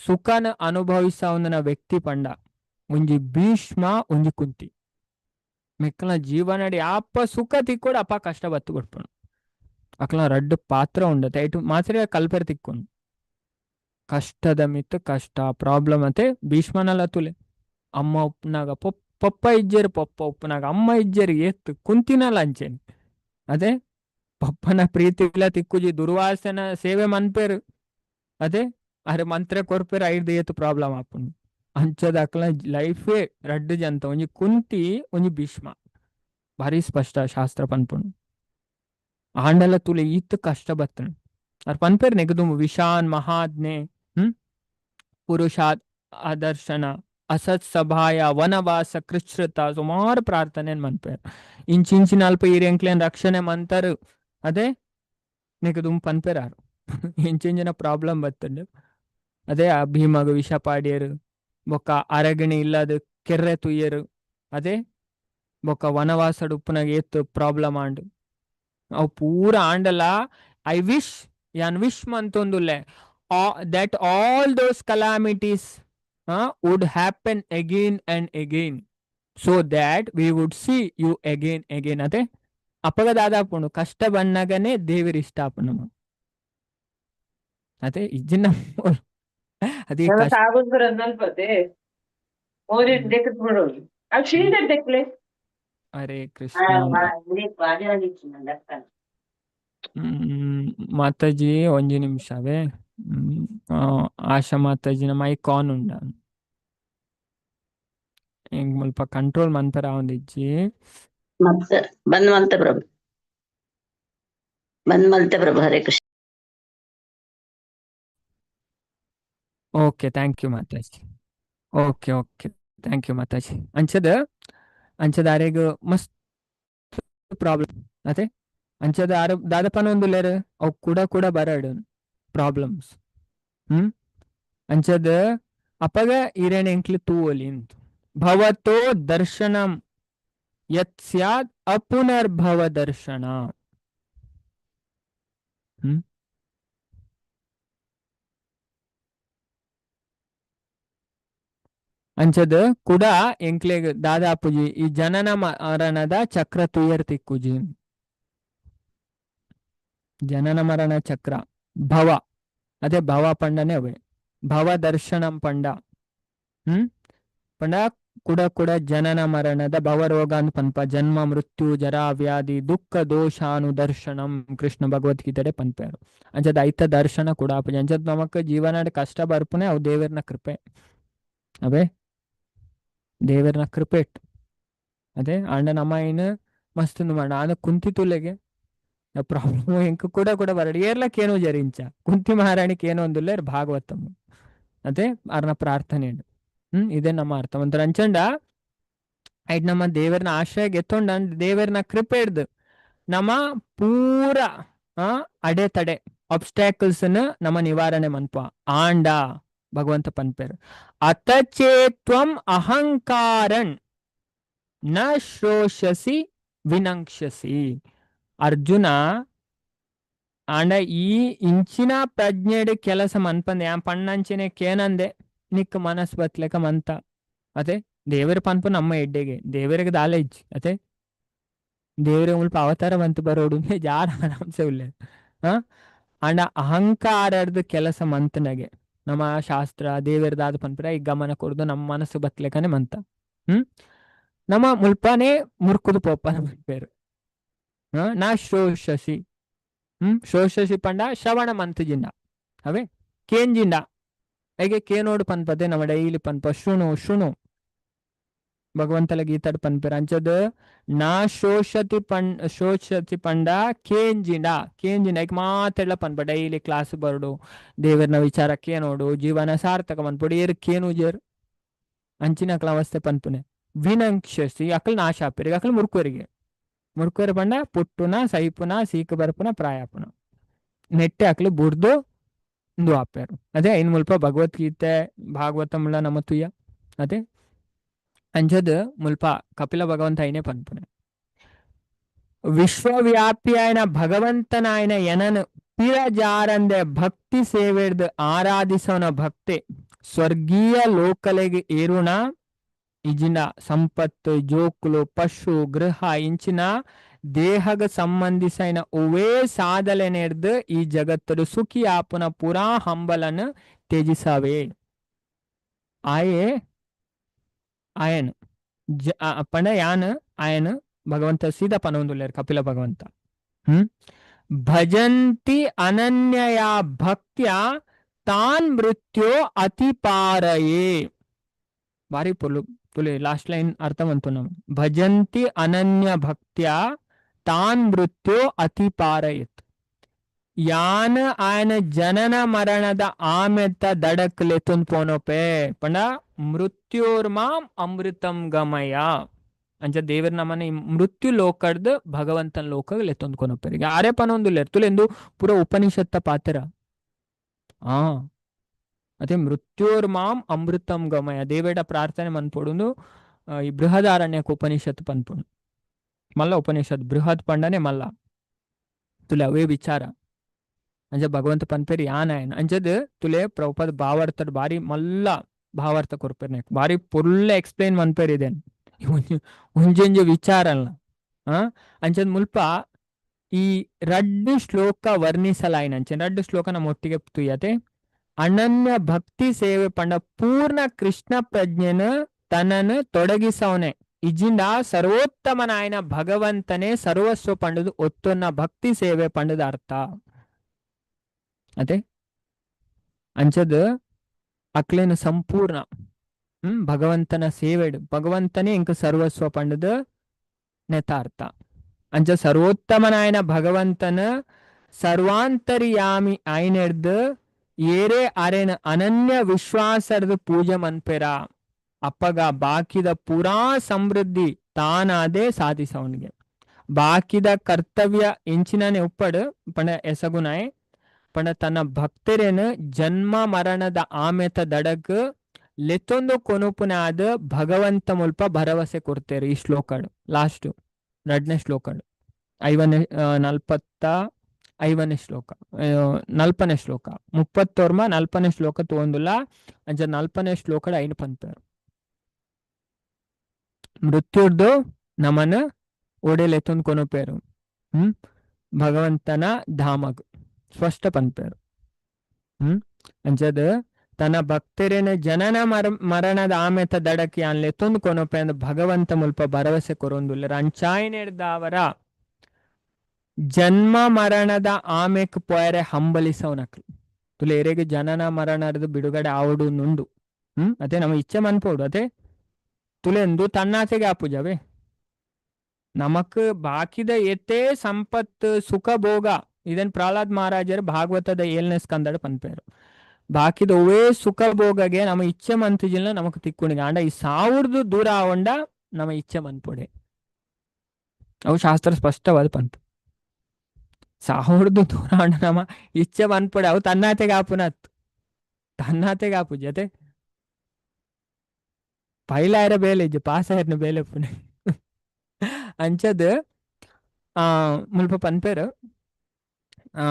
ಸುಖನ ಅನುಭವಿಸವನ ವ್ಯಕ್ತಿ ಪಂಡ ಒಂಜಿ ಭೀಷ್ಮ, ಒಂಜಿ ಕುಂತಿ. ಮೆಕ್ಕಲ ಜೀವನಡಿ ಅಪ್ಪ ಸುಖ ತಿಕ್ಕೋಡು ಅಪ್ಪ ಕಷ್ಟ ಬತ್ತು ಕೊಡ್ಪುಂಡು. ಅಕ್ಲ ರಡ್ಡು ಪಾತ್ರ ಉಂಡತೆ ಐಟು ಮಾತ್ರ ಕಲ್ಪೆರ್ ತಿಕ್ಕೊಂಡು ಕಷ್ಟದ ಮಿತ್ತು ಕಷ್ಟ ಪ್ರಾಬ್ಲಮ್ ಅತೆ. ಭೀಷ್ಮನಲ್ಲ ತುಲೆ, ಅಮ್ಮ ಉಪ್ಪುನಾಗ ಪೊಪ್ಪ ಇಜ್ಜೆರ್, ಪೊಪ್ಪ ಉಪ್ಪುನಾಗ ಅಮ್ಮ ಇಜ್ಜೆರ್, ಏತ್ ಕುಂತಿನಲ್ಲ ಅಂಚೆನೆ ಅದೇ ಪಪ್ಪನ ಪ್ರೀತಿಲ ತಿಕ್ಕುಜಿ, ದುರ್ವಾಸನ ಸೇವೆ ಮನ್ಪೇರು ಅದೇ ಅರೆ ಮಂತ್ರ ಕೊರ್ಪೇರು, ಐದು ಏತು ಪ್ರಾಬ್ಲಮ್ ಆಪುಂಡು. ಅಂಚದ ಅಕ್ಲ ಲೈಫೇ ರಡ್ಡು ಜಂತ, ಒಂಜಿ ಕುಂತಿ ಒಂಜಿ ಭೀಷ್ಮ. ಭಾರಿ ಸ್ಪಷ್ಟ ಶಾಸ್ತ್ರ ಪನ್ಪುಂಡು. ಆಂಡಲ ತುಲೆ ಈತ್ ಕಷ್ಟ ಬತ್ತನು ಅರ್ ಪನ್ಪೇರ್ ನೆಗದು ವಿಷಾನ್ ಮಹಾಜ್ಞೆ ಪುರುಷಾತ್ ಆದರ್ಶನ ಅಸತ್ ಸಭಾಯ ವನವಾಸ ಕೃಚ್ಛೃತ ಸುಮಾರು ಪ್ರಾರ್ಥನೆ ಮನ್ಪೇರ್. ಇಂಚಿಂಚಿನ ಅಲ್ಪ ಈರೆಂಕ್ಲೇನ್ ರಕ್ಷಣೆ ಮಂತರು ಅದೇ ನೆಗದು ಪನ್ಪೇರಾರು. ಇಂಚಿಂಚಿನ ಪ್ರಾಬ್ಲಮ್ ಬತ್ತಂಡು ಅದೇ ಆ ಭೀಮಗ ವಿಷ ಪಾಡ್ಯರು, ಬೊಕ್ಕ ಅರಗಿಣಿ ಇಲ್ಲದ ಕೆರ್ರೆ ತುಯ್ಯರು, ಅದೇ ಬೊಕ್ಕ ವನವಾಸಡ್ ಉಪ್ಪುನಾಗ ಏತ್ ಪ್ರಾಬ್ಲಮ್ ಆಂಡ್ ಅವು ಪೂರ ಆಂಡಲ I wish ಯಾನ್ wish ಮಂತೊಂದುಲ್ಲೆ that all those calamities would happen again and again so that we would see you again again. ಅದೇ ಅಪ್ಪಗ ದಾದಾಪುಂಡು ಕಷ್ಟ ಬಣ್ಣಗನೆ ದೇವಿರ್ ಇಷ್ಟ ಆಪುಂಡು ನಮ ಅದೇ ಇಜ್ಜಿನ ಅದೇ ಕಷ್ಟ. ಹರೇ ಕೃಷ್ಣ. ಮಾತಾಜಿ ಒಂಜಿ ನಿಮಿಷವೇ. ಆಶಾ ಮಾತಾಜಿನ ಮೈಕ್ ಆನ್ ಉಂಡ ಎಂಕ್ ಮುಲ್ಪ ಕಂಟ್ರೋಲ್ ಮನ್ಪೆರೆ ಆವೊಂದಿಜ್ಜಿ. ಮತ್ತೆ ಬಂದ್ ಮಲ್ತೆ ಪ್ರಭು, ಬಂದ್ ಮಲ್ತೆ ಪ್ರಭು. Hare Krishna. Okay, thank you Mataji. Okay okay, thank you Mataji. ಅಂಚದ ಅಂಚದ ಅರೆಗ್ ಮಸ್ತ್ ಪ್ರಾಬ್ಲಮ್ ಅದೇ ಅಂಚದ ಆರು ದಾದಪನ ಒಂದುಲ್ಲೆರ್ ಅವು ಕೂಡ ಕೂಡ ಬರಡ್ ಪ್ರಾಬ್ಲಮ್ಸ್. ಅಂಚದ ಅಪಗ ಈರೆಣ ಎಂಕ್ಲು ತೂವೊಲಿ ಅಂತು. ಭವತೋ ದರ್ಶನಂ ಯತ್ ಸ್ಯಾತ್ ಅಪುನರ್ಭವ ದರ್ಶನ. ಅಂಚದ ಕುಡ ಎಂಕ್ಲೆಗ್ ದಾದಾಪುಜಿ ಈ ಜನನ ಮರಣದ ಚಕ್ರ ತುಯರ್ ತಿಕ್ಕುಜಿ. ಜನನ ಮರಣ ಚಕ್ರ ಭವ ಅದೇ ಭವ ಪಂಡನೆ ಅವೇ ಭವ ದರ್ಶನಂ ಪಂಡ. ಪಂಡ ಕುಡ ಕುಡ ಜನನ ಮರಣದ ಭವರೋಗ ಅಂತ ಪನ್ಪ. ಜನ್ಮ ಮೃತ್ಯು ಜರಾ ವ್ಯಾಧಿ ದುಃಖ ದೋಷಾನು ದರ್ಶನಂ ಕೃಷ್ಣ ಭಗವದ್ಗೀತೆ ಪನ್ಪೇರು. ಅಂಚದ ಐತ ದರ್ಶನ ಕೂಡ ಆಪುಜಿ. ಅಂಚದ ನಮಕ್ ಜೀವನ ಕಷ್ಟ ಬರ್ಪುನೆ ಅವು ದೇವರ್ನ ಕೃಪೆ. ಅವೇ ದೇವರ್ನ ಕೃಪೆ ಅದೇ ಅಂಡ ನಮ್ಮ ಏನು ಮಸ್ತ್ ಮಾಡ ಆಂಡ ಕುಂತಿ ತುಲೆಗೆ ಪ್ರಾಬ್ಲಮ್ ಎಂಕ್ ಕೂಡ ಕೂಡ ಬರಡಿ ಏರ್ಲಕ್ಕೆ ಏನೋ ಜರಿಂಚ ಕುಂತಿ ಮಹಾರಾಣಿಗೆ ಏನೋ ಒಂದುಲ್ಲೇರ್ ಭಾಗವತಮ್ ಅದೇ ಅರ್ನ ಪ್ರಾರ್ಥನೆ. ಇದೇ ನಮ್ಮ ಅರ್ಥ ಒಂಥರ ಅಂಚಂಡ ಐಟ್ ನಮ್ಮ ದೇವರನ ಆಶ್ರಯ ಗೆತ್ತೊಂಡ ದೇವರನ ಕೃಪೆ ಹಿಡ್ದು ನಮ್ಮ ಪೂರ ಅಡೆತಡೆ ಆಬ್ಸ್ಟಾಕಲ್ಸ್ ನಮ್ಮ ನಿವಾರಣೆ ಮನ್ಪ ಆಂಡ ಭಗವಂತ ಪನ್ಪೇರು. ಅತಚೇತ್ವಂ ಅಹಂಕಾರನ್ ನ ಶ್ರೋಷಸಿ ವಿನಂಕ್ಷಸಿ. ಅರ್ಜುನ ಆಂಡ ಈ ಇಂಚಿನ ಪ್ರಜ್ಞೆಡ್ ಕೆಲಸ ಮನ್ಪಂದೆ ಯಾನ್ ಪಣ್ಣಂಚಿನೆ ಕೇನಂದೆ ನಿಕ್ ಮನಸ್ ಬತ್ಲೆಕ ಮಂತ. ಅದೇ ದೇವರ ಪನ್ಪು ನಮ್ಮ ಎಡ್ಡೆಗೆ ದೇವರಿಗೆ ದಾಲ ಇಜ್ಜಿ. ಅದೇ ದೇವರ ಮುಲ್ಪ ಅವತಾರ ಬಂತು ಬರೋಡು ಜಾರ ಆರಾಮ್ಸೆ ಉಲ್ಲೆ. ಆಂಡ ಅಹಂಕಾರರ್ದು ಕೆಲಸ ಮಂತನಗೆ ನಮ್ಮ ಶಾಸ್ತ್ರ ದೇವರದಾದ ಪನ್ಪುರ ಈ ಗಮನ ಕೊಡ್ದು ನಮ್ಮ ಮನಸ್ಸು ಬತ್ಲೆಕನೆ ಮಂತ. ನಮ್ಮ ಮುಲ್ಪನೆ ಮುರ್ಕುದು ಪೋಪ ಪೇರು ನಾ ಶೋಷಸಿ. ಶೋಷಸಿ ಪಂಡ ಶ್ರವಣ ಮಂತುಜಿಂಡ ಅವೇ ಕೇಂಜಿಂಡ ಹೇಗೆ ಕೇನೋಡು ಪನ್ಪದೆ ನಮ್ಮ ಡೈಲಿ ಪನ್ಪ ಶೃಣು ಶೃಣು. ಭಗವಂತಲ ಗೀತಾಡ್ ಪನ್ಪೆರ್ ಅಂಚದ್ ನಾ ಶೋಷತಿ ಪಣ್ ಶೋಷತಿ ಪಂಡ ಕೇಂಜಿಂಡ ಕೇಂಜಿಂಡ ಐಕ್ ಮಾತೆಲ್ಲ ಪನ್ಪ ಡೈಲಿ ಕ್ಲಾಸ್ ಬರಡು, ದೇವರ್ನ ವಿಚಾರ ಕೇನೋಡು, ಜೀವನ ಸಾರ್ಥಕ ಮನ್ಪೊಡು. ಏರ್ ಕೇನುಜೆರ್ ಅಂಚಿನ ಅಕ್ಲ ಅವಸ್ಥೆ ಪನ್ಪುನೆ. ವಿನಂಕ್ಷಸಿ ಅಕಲ್ ನಾಶ ಆಪೆರ್, ಅಕಲ್ ಮುರ್ಕುವರಿಗೆ. ಮುರ್ಕುವೆರ್ ಪಂಡ ಪುಟ್ಟುನ, ಸೈಪುನ, ಸೀಕ್ ಬರ್ಪುನ, ಪ್ರಾಯಾಪುನ ನೆಟ್ಟೆ ಅಕ್ಲು ಬುಡ್ದು ಇಂದು ಆಪೆರ್. ಅದೇ ಐನ್ ಮುಲ್ಪ ಭಗವದ್ಗೀತೆ ಭಾಗವತಂಲ ನಮ ತುಯ್ಯ. ಅದೇ ಅಂಚದ್ ಮುಲ್ಪ ಕಪಿಲ ಭಗವಂತ ಐನೇ ಪನ್ಪುನೆ. ವಿಶ್ವವ್ಯಾಪಿಯಾಯನ ಭಗವಂತನಾಯನ ಎನನ್ ಪಿರಜಾರಂದೆ ಭಕ್ತಿ ಸೇವೆಡ್ದ್ ಆರಾಧಿಸೋನ ಭಕ್ತೆ ಸ್ವರ್ಗೀಯ ಲೋಕಲೆಗ್ ಏರುಣ ಇಜಿನ ಸಂಪತ್ತು, ಜೋಕುಲು, ಪಶು, ಗೃಹ ಇಂಚಿನ ದೇಹಗ ಸಂಬಂಧಿಸೈನ ಒವೇ ಸಾಧಲೆನೆಡ್ದ್ ಈ ಜಗತ್ತಡು ಸುಖಿ ಆಪುನ ಪುರಾ ಹಂಬಲನ್ ತ್ಯಜಿಸವೆ. ಆಯೆ ಆಯನ್ ಪಂಡ ಯಾನ್ ಆಯನ್ ಭಗವಂತ ಸೀದಾ ಪನೊಂದುಲ್ಲೆರ್ ಕಪಿಲ ಭಗವಂತ. ಭಜಂತಿ ಅನನ್ಯಯ ಭಕ್ತ್ಯ ತಾನ್ ಮೃತ್ಯೋ ಅತಿಪಾರಯೇ. ಬಾರಿ ಪೊರ್ಲು ತುಲೆ ಲಾಸ್ಟ್ ಲೈನ್ ಅರ್ಥ ಮಂತು. ಭಜಂತಿ ಅನನ್ಯ ಭಕ್ತ್ಯ ತಾನ್ ಮೃತ್ಯೋ ಅತಿಪಾರಯತ್. ಯಾನ್ ಆಯನ ಜನನ ಮರಣದ ಆಮೆತ್ತ ದಡಕ್ ಲೆತ್ತೊಂದು ಪೋನೋಪೆ ಪಂಡ ಮೃತ್ಯೋರ್ಮಾಂ ಅಮೃತಂ ಗಮಯ. ಅಂಚ ದೇವರ ನಮನ ಮೃತ್ಯು ಲೋಕಡ್ದು ಭಗವಂತನ ಲೋಕ ಲೆತ್ತೊಂದು ಕೊನೊಪೆರ್. ಈಗ ಆರೆ ಪನೊಂದುಲ್ಲೆರ್ ತುಲೆಂದು ಪೂರ ಉಪನಿಷತ್ತ ಪಾತ್ರ. ಆ ಅದೇ ಮೃತ್ಯೋರ್ಮಾಂ ಅಮೃತಂ ಗಮಯ ದೇವೇಡ ಪ್ರಾರ್ಥನೆ ಮನ್ಪೊಡುಂದು ಈ ಬೃಹದಾರಣ್ಯಕ ಉಪನಿಷತ್ ಪನ್ಪುಂಡು. ಮಲ್ಲ ಉಪನಿಷತ್ ಬೃಹತ್ ಪಂಡನೆ ಮಲ್ಲ ತುಲೆ ಅವೇ ವಿಚಾರ. ಅಂಚ ಭಗವಂತ ಪನ್ಪೆರ್ ಯಾನ್ ಆಯನ್. ಅಂಚದ್ ತುಲೆ ಪ್ರಭುಪಾದ ಭಾವಾರ್ಥಡ್ ಬಾರಿ ಮಲ್ಲ ಭಾವಾರ್ಥ ಕೊರ್ಪೆರ್, ಬಾರಿ ಪೊರ್ಲ ಎಕ್ಸ್ಪ್ಲೈನ್ ಮನ್ಪೆರ್ ಇದೇನ್ ಒಂಜೊಂಜಿ ವಿಚಾರ ಅಲ್ಲ. ಅಂಚದ್ ಮುಲ್ಪ ಈ ರಡ್ಡು ಶ್ಲೋಕ ವರ್ಣಿಸಲಾಯಿನ ಅಂಚೆ ರಡ್ಡು ಶ್ಲೋಕ ನಮ್ಮ ಒಟ್ಟಿಗೆ ತುಯ್ಯತೆ. ಅನನ್ಯ ಭಕ್ತಿ ಸೇವೆ ಪಂಡ ಪೂರ್ಣ ಕೃಷ್ಣ ಪ್ರಜ್ಞೆನ ತನ್ನನ್ನು ತೊಡಗಿಸವನೆ ಇಜಿಂದ ಸರ್ವೋತ್ತಮನಾಯನ ಭಗವಂತನೇ ಸರ್ವಸ್ವ ಪಂಡದು ಒತ್ತೊನ್ನ ಭಕ್ತಿ ಸೇವೆ ಪಂಡದ ಅರ್ಥ. ಅದೇ ಅಂಚದ್ ಅಕ್ಲೇನ ಸಂಪೂರ್ಣ ಭಗವಂತನ ಸೇವೆಡ್ ಭಗವಂತನೇ ಇಂಕ ಸರ್ವಸ್ವ ಪಂಡದು ನೆತಾರ್ಥ. ಅಂಚ ಸರ್ವೋತ್ತಮನಾಯನ ಭಗವಂತನ ಸರ್ವಾಂತರ್ಯಾಮಿ ಆಯ್ನೆಡ್ದು ಏರೇ ಅರೆನ ಅನನ್ಯ ವಿಶ್ವಾಸರ್ದು ಪೂಜೆ ಮನ್ಪೆರ ಅಪ್ಪಗ ಬಾಕಿದ ಪೂರಾ ಸಮೃದ್ಧಿ ತಾನಾದೇ ಸಾಧಿಸವನಿಗೆ. ಬಾಕಿದ ಕರ್ತವ್ಯ ಎಂಚಿನನೆ ಉಪ್ಪಡು ಪಂಡ ಎಸಗುನಾಯ್ ಪಂಡ ತನ್ನ ಭಕ್ತರೇನ ಜನ್ಮ ಮರಣದ ಆಮೆತ ದಡಕ್ ಲೆತ್ತೊಂದು ಕೊನುಪುನಾದ ಭಗವಂತ ಮುಲ್ಪ ಭರವಸೆ ಕೊಡ್ತೇರು. ಈ ಶ್ಲೋಕಡು ಲಾಸ್ಟ್ ಎರಡನೇ ಶ್ಲೋಕಡು ಐವನೇ 45ನೇ ಶ್ಲೋಕ, 40ನೇ ಶ್ಲೋಕ, 31 40ನೇ ಶ್ಲೋಕ ತಗೊಂದುಲ್ಲ. ಅಂಚ 40ನೇ ಶ್ಲೋಕಡ್ ಐನು ಪನ್ಪೆರ್ ಮೃತ್ಯುರ್ದು ನಮನ ಒಡೆಲೆತ್ತೊಂದು ಕೊನುಪೇರು ಭಗವಂತನ ಧಾಮಗ್ ಸ್ಪಷ್ಟ ಪನ್ಪೇರು. ಅಂಚದ್ ತನ್ನ ಭಕ್ತರೇನ ಜನನ ಮರಣದ ಆಮೆತ ದಡಕ್ಕೆ ಅನ್ಲೆತ್ತೊಂದು ಕೊನೊಪೆ ಅಂದ್ ಭಗವಂತ ಮುಲ್ಪ ಭರವಸೆ ಕೊರೊಂದುಲ್ಲೆರ್. ಅಂಚಾಯಿನೆಡ್ದಾವರ ಜನ್ಮ ಮರಣದ ಆಮೆಕ್ ಪೋಯರೆ ಹಂಬಲಿಸವನಕ್ಲು ತುಲೆ ಎರೆಗ್ ಜನನ ಮರಣದ ಬಿಡುಗಡೆ ಆವಡು ನುಂಡು. ಅದೇ ನಮ್ಮ ಇಚ್ಛೆ ಮನ್ಪೋಡು. ಅದೇ ತುಲೆಂದು ತನ್ನಾತೆಗೆ ಆಪುಜವೇ ನಮಕ್ ಬಾಕಿದ ಎತ್ತೇ ಸಂಪತ್ತು ಸುಖ ಭೋಗ ಇದನ್ ಪ್ರಹ್ಲಾದ್ ಮಹಾರಾಜರು ಭಾಗವತದ 7ನೇ ಸ್ಕಂದಡ್ ಪನ್ಪೇರು. ಬಾಕಿದ ಒವೇ ಸುಖ ಭೋಗಗೆ ನಮ್ಮ ಇಚ್ಛೆ ಮಂತಿಜಿಲ್ಲ ನಮಕ್ ತಿಕ್ಕುಣಿಗೆ ಅಂಡ ಈ ಸಾವಿರದ ದೂರ ಆವಂಡ ನಮ್ಮ ಇಚ್ಛೆ ಮನ್ಪೊಡೆ. ಅವು ಶಾಸ್ತ್ರ ಸ್ಪಷ್ಟವಾದ ಪನ್ಪು. ಸಾವಿರದ ದೂರ ಆಂಡ ನಮ್ಮ ಇಚ್ಛೆ ಮನ್ಪೊಡೆ ಅವು ತನ್ನಾತೆಗೆ ಆಪುನತ್ ತನ್ನಾತೆಗೆ ಆಪು ಜೊತೆ ಪೈಲಾಯರ ಬೇಲೆ ಇಜ್ಜಿ ಪಾಸ್ ಆಯರ್ನ ಬೇಲೆ ಪುನೆ. ಅಂಚದ್ ಆ ಮುಲ್ಪ ಪನ್ಪೇರು ಆ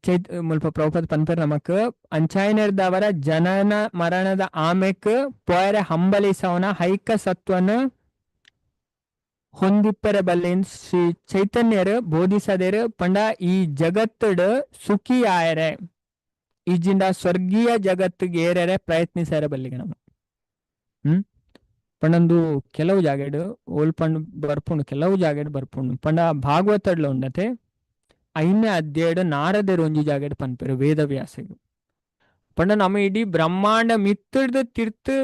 ಚೈತ್ ಮುಲ್ಪ ಪ್ರಭುಪಾದ ಪನ್ಪೇರು ನಮಕ್ ಅಂಚಾಯಿನೆರ್ದವರ ಜನನ ಮರಣದ ಆಮೆಕ್ ಪೋಯರೆ ಹಂಬಲಿಸವನ ಹೈಕ ಸತ್ವನ ಹೊಂದಿಪ್ಪರೆ ಬಲ್ಲೇನ್ ಶ್ರೀ ಚೈತನ್ಯರು ಬೋಧಿಸದೇರು ಪಂಡ ಈ ಜಗತ್ತುಡ್ ಸುಖಿ ಆಯರೆ ಈಜಿಂದ ಸ್ವರ್ಗೀಯ ಜಗತ್ತಿಗೆ ಏರರೆ ಪ್ರಯತ್ನಿಸರೆ ಬಲ್ಲಿಗೆ ನಮ್ಮ. ಪಂಡಂದು ಕೆಲವು ಜಾಗೆಡ್ ಓಲ್ ಪಂಡ್ ಬರ್ಪುಂಡು, ಕೆಲವು ಜಾಗೆಡ್ ಬರ್ಪುಂಡು. ಪಂಡ ಭಾಗವತಡ್ಲ ಉಂಡತೆ 5ನೇ ಅಧ್ಯಾಯಡ್ ನಾರದೆರ್ ಒಂಜಿ ಜಾಗೆಡ್ ಪನ್ಪೆರ್ ವೇದವ್ಯಾಸಗ್. ಪಂಡ ನಮ್ಮ ಇಡೀ ಬ್ರಹ್ಮಾಂಡ ಮಿತ್ತುಡ್ದು ತಿರ್ತು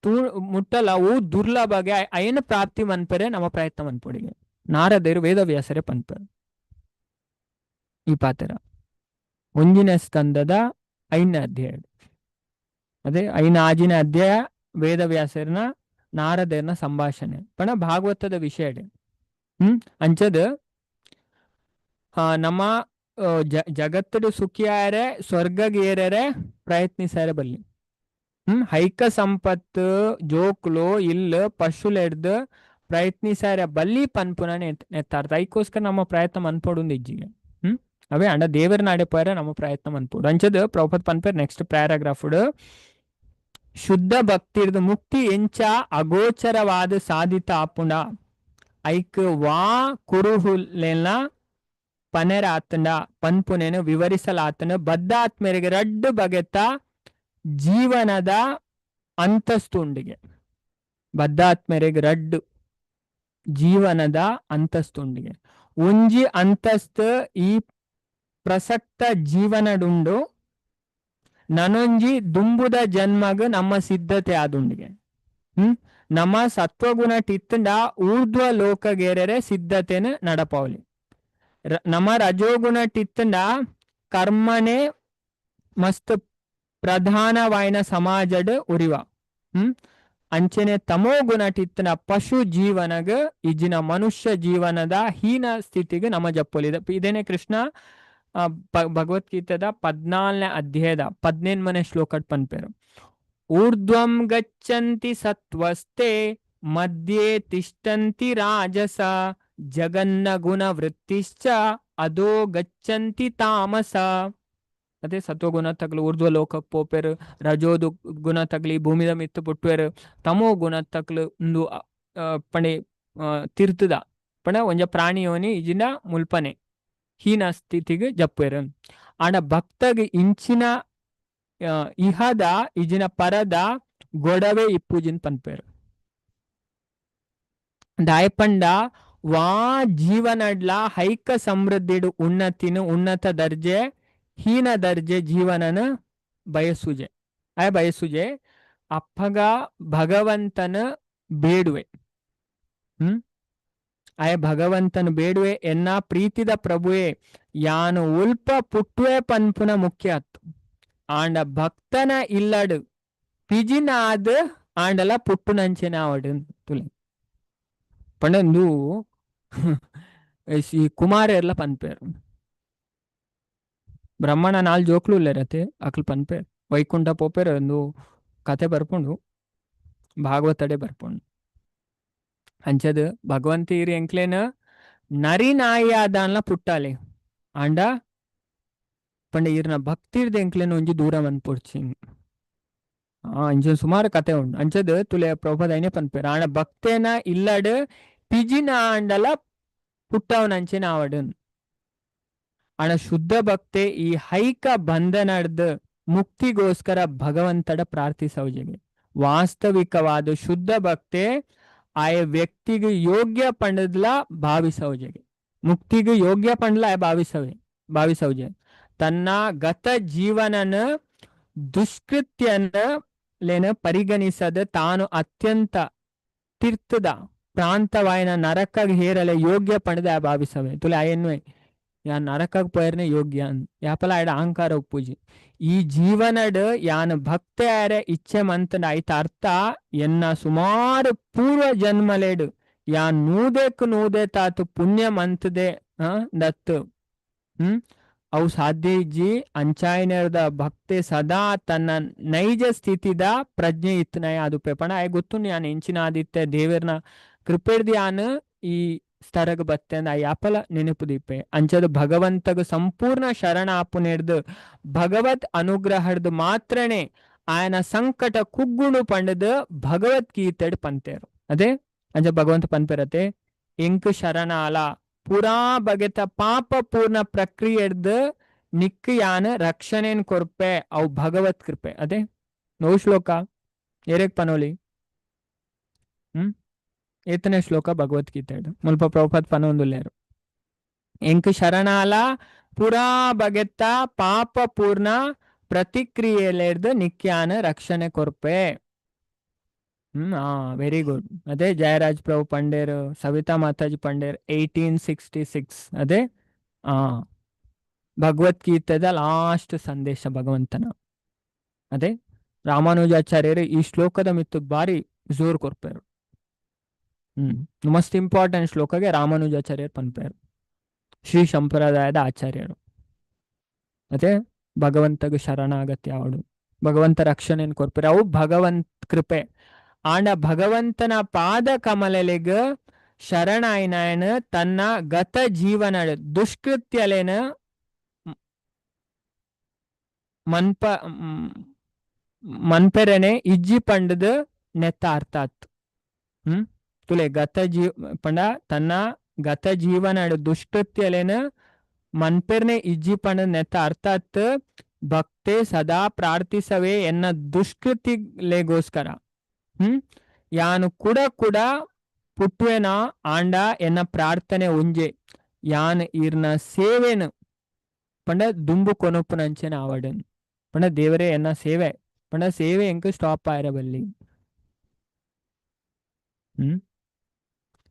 ತೂ ಮುಟ್ಟಲ ಓ ದುರ್ಲಭಗೆ ಅಯನ ಪ್ರಾಪ್ತಿ ಮನ್ಪರೆ ನಮ್ಮ ಪ್ರಯತ್ನ ಮನ್ಪೊಡಿಗೆ ನಾರದೇರು ವೇದವ್ಯಾಸರೇ ಪನ್ಪೆರ್ ಈ ಪಾತೆರ ಒಂಜಿನ ಸ್ಕಂದದ ಐದನೇ ಅಧ್ಯಾಯ. ಅದೇ ಐನ ಆಜಿನ ಅಧ್ಯಾಯ ವೇದವ್ಯಾಸರ್ನ ನಾರದೇರ್ನ ಸಂಭಾಷಣೆ ಪಣ ಭಾಗವತದ ವಿಷಯ. ಅಂಚದ ನಮ್ಮ ಜಗತ್ತಡು ಸುಖಿಯಾರೆ ಸ್ವರ್ಗಗೇರರೆ ಪ್ರಯತ್ನಿಸಾರೆ ಬಲ್ಲಿ. ಹೈಕ ಸಂಪತ್ತು ಜೋಕ್ಲು ಇಲ್ಲ ಪಶುಲೆಡ್ದು ಪ್ರಯತ್ನಿಸಾರೆ ಬಲ್ಲಿ ಪನ್ಪುನ ನೆತ್ತಾರ್ಥ. ಐಕೋಸ್ಕರ ನಮ್ಮ ಪ್ರಯತ್ನ ಮನ್ಪೊಡು ಇಜ್ಜಿಗೆ. ಅವೇ ಅಂಡ ದೇವರ ನಾಡೆ ಪೋಯರೆ ನಮ್ಮ ಪ್ರಯತ್ನ ಮನ್ಪೊಡು ಅಂಚದ ಪ್ರಭುಪಾದ್ ಪನ್ಪೇರ್ ನೆಕ್ಸ್ಟ್ ಪ್ಯಾರಾಗ್ರಾಫ್. ಶುದ್ಧ ಭಕ್ತಿರ್ದು ಮುಕ್ತಿ ಎಂಚ ಅಗೋಚರವಾದ ಸಾಧಿತ ಆಪುಂಡ ಐಕ್ ವಾ ಕುರುಹುಲೆನ ಪನೆರ ಆತಂಡ ಪನ್ಪುನೇನು ವಿವರಿಸಲಾತನ ಬದ್ಧಾತ್ಮರಿಗೆ ರಡ್ಡು ಬಗೆತ ಜೀವನದ ಅಂತಸ್ತು ಉಂಡಿಗೆ. ಬದ್ಧಾತ್ಮರಿಗೆ ರಡ್ಡು ಜೀವನದ ಅಂತಸ್ತು ಉಂಡಿಗೆ. ಒಂಜಿ ಅಂತಸ್ತು ಈ ಪ್ರಸಕ್ತ ಜೀವನಡುಂಡು, ನನೊಂಜಿ ದುಂಬುದ ಜನ್ಮಗ ನಮ್ಮ ಸಿದ್ಧತೆ ಆದುಂಡಿಗೆ. ನಮ್ಮ ಸತ್ವಗುಣ ಟಿತ್ತಂಡ ಊರ್ಧ್ವ ಲೋಕಗೇರರೆ ಸಿದ್ಧತೆನ ನಡಪಾವಲಿ. ನಮ್ಮ ರಜೋಗುಣ ಟಿತ್ತಂಡ ಕರ್ಮನೆ ಮಸ್ತ್ ಪ್ರಧಾನವಾಯಿನ ಸಮಾಜಡ್ ಉರಿವ. ಅಂಚನೆ ತಮೋ ಗುಣ ಟಿತ್ತನ ಪಶು ಜೀವನಗ ಇಜ್ಜಿನ ಮನುಷ್ಯ ಜೀವನದ ಹೀನ ಸ್ಥಿತಿಗೆ ನಮ್ಮ ಜಪ್ಪೊಲಿ. ಇದೇನೆ ಕೃಷ್ಣ ಭಗವದ್ಗೀತೆದ 14ನೇ ಅಧ್ಯಾಯದ 18ನೇ ಶ್ಲೋಕಟ್ ಪನ್ಪೇರು. ಊರ್ಧ್ವಂ ಗಚ್ಚಂತಿ ಸತ್ವಸ್ತೆ ಮಧ್ಯೆ ತಿಷ್ಟಂತಿ ರಾಜಸ ಜಗನ್ನ ಗುಣ ವೃತ್ತಿಶ್ಚ ಅದೋ ಗಚ್ಚಂತಿ ತಾಮಸ. ಅದೇ ಸತ್ವಗುಣ ತಗ್ಲು ಊರ್ಧ್ವ ಲೋಕಕ್ಕೆ ಪೋಪೆರು, ರಜೋದು ಗುಣ ತಗ್ಲಿ ಭೂಮಿದ ಮಿತ್ತು ಪುಟ್ಟುವೆರು, ತಮೋ ಗುಣ ತಗ್ಲು ಉಂದು ಪಣೆ ತಿರ್ತದ ಪಣ ಒಂಜ ಪ್ರಾಣಿಯೋನಿ ಇಜಿನ ಮುಲ್ಪನೆ ಹೀನ ಸ್ಥಿತಿಗೆ ಜಪ್ಪುವೆರು. ಆಂಡ ಭಕ್ತಗ್ ಇಂಚಿನ ಇಹದ ಇಜಿನ ಪರದ ಗೊಡವೆ ಇಪ್ಪುಜಿನ್ ಪನ್ಪೇರು. ದಾಯಪಂಡ ವಾ ಜೀವನಡ್ಲ ಹೈಕ ಸಮೃದ್ಧಿಡು ಉನ್ನತಿನ ಉನ್ನತ ದರ್ಜೆ ಹೀನ ದರ್ಜೆ ಜೀವನನ ಬಯಸುಜೆ ಆಯ ಬಯಸುಜೆ ಅಪ್ಪಗ ಭಗವಂತನ ಬೇಡುವೆ. ಆಯ ಭಗವಂತನ ಬೇಡುವೆ ಎನ್ನ ಪ್ರೀತಿದ ಪ್ರಭುವೆ ಯಾನು ಉಲ್ಪ ಪುಟ್ಟುವೆ ಪನ್ಪುನ ಮುಖ್ಯ ಅತ್ತು. ಆಂಡ ಭಕ್ತನ ಇಲ್ಲಡು ಪಿಜಿನಾದ್ ಆಂಡಲ ಪುಟ್ಟುನಂಚೆನ ಅವಡು ತುಲೆ ಪಂಡಂದು ಈ ಕುಮಾರೆರ್ಲ ಪನ್ಪೇರು. ಬ್ರಹ್ಮಣ ನಾಲ್ ಜೋಕ್ಲು ಉಲ್ಲೆರತೆ ಅಕ್ಲು ಪನ್ಪೇರ್ ವೈಕುಂಠ ಪೋಪೇರ್ ಒಂದು ಕತೆ ಬರ್ಪುಂಡು ಭಾಗವತಡೆ ಬರ್ಪುಂಡು. ಅಂಚದ ಭಗವಂತ ಇರಿ ಎಂಕ್ಲೇನ ನರಿ ನಾಯಿ ಆದಾನ್ಲ ಪುಟ್ಟಾಲೆ ಆಂಡ ಪಂಡ ಈರ್ನ ಭಕ್ತಿರ್ದ ಎಂಕ್ಲೇನ ಒಂಜಿ ದೂರ ಮನ್ಪೊಡ್ಚಿ. ಅಂಚ ಸುಮಾರು ಕತೆ ಉಂಡು. ಅಂಚದ ತುಲೆ ಪ್ರಭುಪಾದ ಐನೆ ಪನ್ಪೇರ್ ಆಂಡ ಭಕ್ತೇನ ಇಲ್ಲಡ್ ಪಿಜಿನ ಆಂಡಲ ಪುಟ್ಟವನಂಚಿನ ಆವಡ್. ಆಂಡ ಶುದ್ಧ ಭಕ್ತೆ ಈ ಹೈಕ ಬಂಧನಡ್ದು ಮುಕ್ತಿಗೋಸ್ಕರ ಭಗವಂತಡ ಪ್ರಾರ್ಥಿಸೌಜಿಗೆ. ವಾಸ್ತವಿಕವಾದ ಶುದ್ಧ ಭಕ್ತೆ ಆಯ ವ್ಯಕ್ತಿಗೆ ಯೋಗ್ಯ ಪಂಡದ್ಲ ಭಾವಿಸೌಜೆಗೆ, ಮುಕ್ತಿಗೆ ಯೋಗ್ಯ ಪಂಡ್ಲ ಆಯ ಭಾವಿಸೌಜೆ. ತನ್ನ ಗತ ಜೀವನನ ದುಷ್ಕೃತ್ಯನ ಲೇನ ಪರಿಗಣಿಸದ ತಾನು ಅತ್ಯಂತ ತೀರ್ಥದ ಪ್ರಾಂತವಾಯನ ನರಕ ಹೇರಲೆ ಯೋಗ್ಯ ಪಂಡದ ಆ ಭಾವಿಸವೆ. ತುಲೆ ಆಯನ್ವೇ ಯಾ ನರಕಗ್ ಪೋಯರ್ನೆ ಯೋಗ್ಯ ಯಾಪಲ ಆಯಡ ಅಹಂಕಾರ ಉಪ್ಪುಜಿ. ಈ ಜೀವನಡ್ ಯಾನ್ ಭಕ್ತೆ ಆರೆ ಇಚ್ಛೆ ಮಂತನ ಐತ ಅರ್ಥ ಎನ್ನ ಸುಮಾರು ಪೂರ್ವ ಜನ್ಮಲೇಡು ಯಾನ್ ನೂದೆಕ್ ನೂದೆ ತಾತು ಪುಣ್ಯ ಮಂತದೆ ದತ್ತು ಅವು ಸಾಧ್ಯ ಇಜ್ಜಿ. ಅಂಚಾಯಿನದ ಭಕ್ತೆ ಸದಾ ತನ್ನ ನೈಜ ಸ್ಥಿತಿದ ಪ್ರಜ್ಞೆ ಇತ್ತನಾಯ ಅದು ಪೇಪಣ ಆಯ್ ಗೊತ್ತು ಯಾನ್ ಎಂಚಿನ ಆದಿತ್ತೆ ದೇವರ್ನ ಕೃಪೆಡ್ದು ಯಾನ್ ಈ ಸ್ತರಗ್ ಬತ್ತೆ ಅಂದ್ ಆ ಯಾಪಲ ನೆನಪು ದೀಪೆ. ಅಂಚದ ಭಗವಂತಗ ಸಂಪೂರ್ಣ ಶರಣ ಆಪುನೆಡ್ದು ಭಗವತ್ ಅನುಗ್ರಹಡ್ದು ಮಾತ್ರನೇ ಆಯನ ಸಂಕಟ ಕುಗ್ಗುಣು ಪಂಡದು ಭಗವದ್ಗೀತೆಡ್ ಪಂತೇರು. ಅದೇ ಅಂಚ ಭಗವಂತ ಪನ್ಪೆರತೆ ಎಂಕ್ ಶರಣಾಲ ಪುರಾ ಬಗೆತ ಪಾಪ ಪೂರ್ಣ ಪ್ರಕ್ರಿಯೆಡ್ದು ನಿಕ್ ಯಾನ ರಕ್ಷಣೆನ್ ಕೊರ್ಪೆ ಅವು ಭಗವತ್ ಕೃಪೆ. ಅದೇ ನೋ ಶ್ಲೋಕ ಏರೆಗ್ ಪನೋಲಿ ಏತನೇ ಶ್ಲೋಕ ಭಗವದ್ಗೀತೆ ಮುಲ್ಪ ಪ್ರಭುಪಾದ್ ಪನೊಂದುಲ್ಲೇರು. ಎಂಕ್ ಶರಣಾಲ ಪುರಾ ಬಗೆತ್ತ ಪಾಪ ಪೂರ್ಣ ಪ್ರತಿಕ್ರಿಯೆಲೆಡ್ದು ನಿಕ್ಯಾನ ರಕ್ಷಣೆ ಕೊರ್ಪೆ. ಹ್ಮ್ ವೆರಿ ಗುಡ್. ಅದೇ ಜಯರಾಜ್ ಪ್ರಭು ಪಂಡೇರ್, ಸವಿತಾ ಮಾತಾಜಿ ಪಂಡೇರ್, 1866. ಅದೇ ಆ ಭಗವದ್ಗೀತೆದ ಲಾಸ್ಟ್ ಸಂದೇಶ ಭಗವಂತನ. ಅದೇ ರಾಮಾನುಜಾಚಾರ್ಯರು ಈ ಶ್ಲೋಕದ ಮಿತ್ತು ಬಾರಿ ಜೋರ್ ಕೊರ್ಪೇರು. ಮಸ್ತ್ ಇಂಪಾರ್ಟೆಂಟ್ ಶ್ಲೋಕಗೆ ರಾಮಾನುಜಾಚಾರ್ಯರು ಪನ್ಪೇರು, ಶ್ರೀ ಸಂಪ್ರದಾಯದ ಆಚಾರ್ಯರು. ಅದೇ ಭಗವಂತಗ ಶರಣಾಗತಿ ಅವಳು, ಭಗವಂತ ರಕ್ಷಣೆಯನ್ನು ಕೊರ್ಪೇರು, ಅವು ಭಗವಂತ ಕೃಪೆ. ಆಂಡ ಭಗವಂತನ ಪಾದ ಕಮಲಲಿಗ ಶರಣಾಯನಾಯನ ತನ್ನ ಗತ ಜೀವನ ದುಷ್ಕೃತ್ಯಲೇನ ಮನ್ಪ ಮನ್ಪೆರನೆ ಇಜ್ಜಿ ಪಂಡದ ನೆತ್ತ ಅರ್ಥಾತ್. ತುಲೆ ಗತ ಜೀವ ಪಂಡ ತನ್ನ ಗತ ಜೀವನ ದುಷ್ಕೃತ್ಯಲೇನ ಮನ್ಪೆರ್ನೆ ಇಜ್ಜಿ ಪಂಡದ ನೆತ್ತ ಅರ್ಥಾತ್. ಭಕ್ತೆ ಸದಾ ಪ್ರಾರ್ಥಿಸವೆ ಎನ್ನ ದುಷ್ಕೃತಿಲೆಗೋಸ್ಕರ. ಯಾನು ಕೂಡ ಕೂಡ ಪುಟ್ಟುವೆನ, ಆಂಡ ಎನ್ನ ಪ್ರಾರ್ಥನೆ ಒಂಜೆ, ಯಾನ್ ಈರ್ನ ಸೇವೆನು ಪಂಡ ದುಂಬು ಕೊನೊಪ್ಪುನಂಚೆನ ಆವಡನ್. ಪಂಡ ದೇವರೇ ಎನ್ನ ಸೇವೆ ಪಂಡ ಸೇವೆ ಎಂಕ್ ಸ್ಟಾಪ್ ಆಯಿರಬಲ್ಲಿ.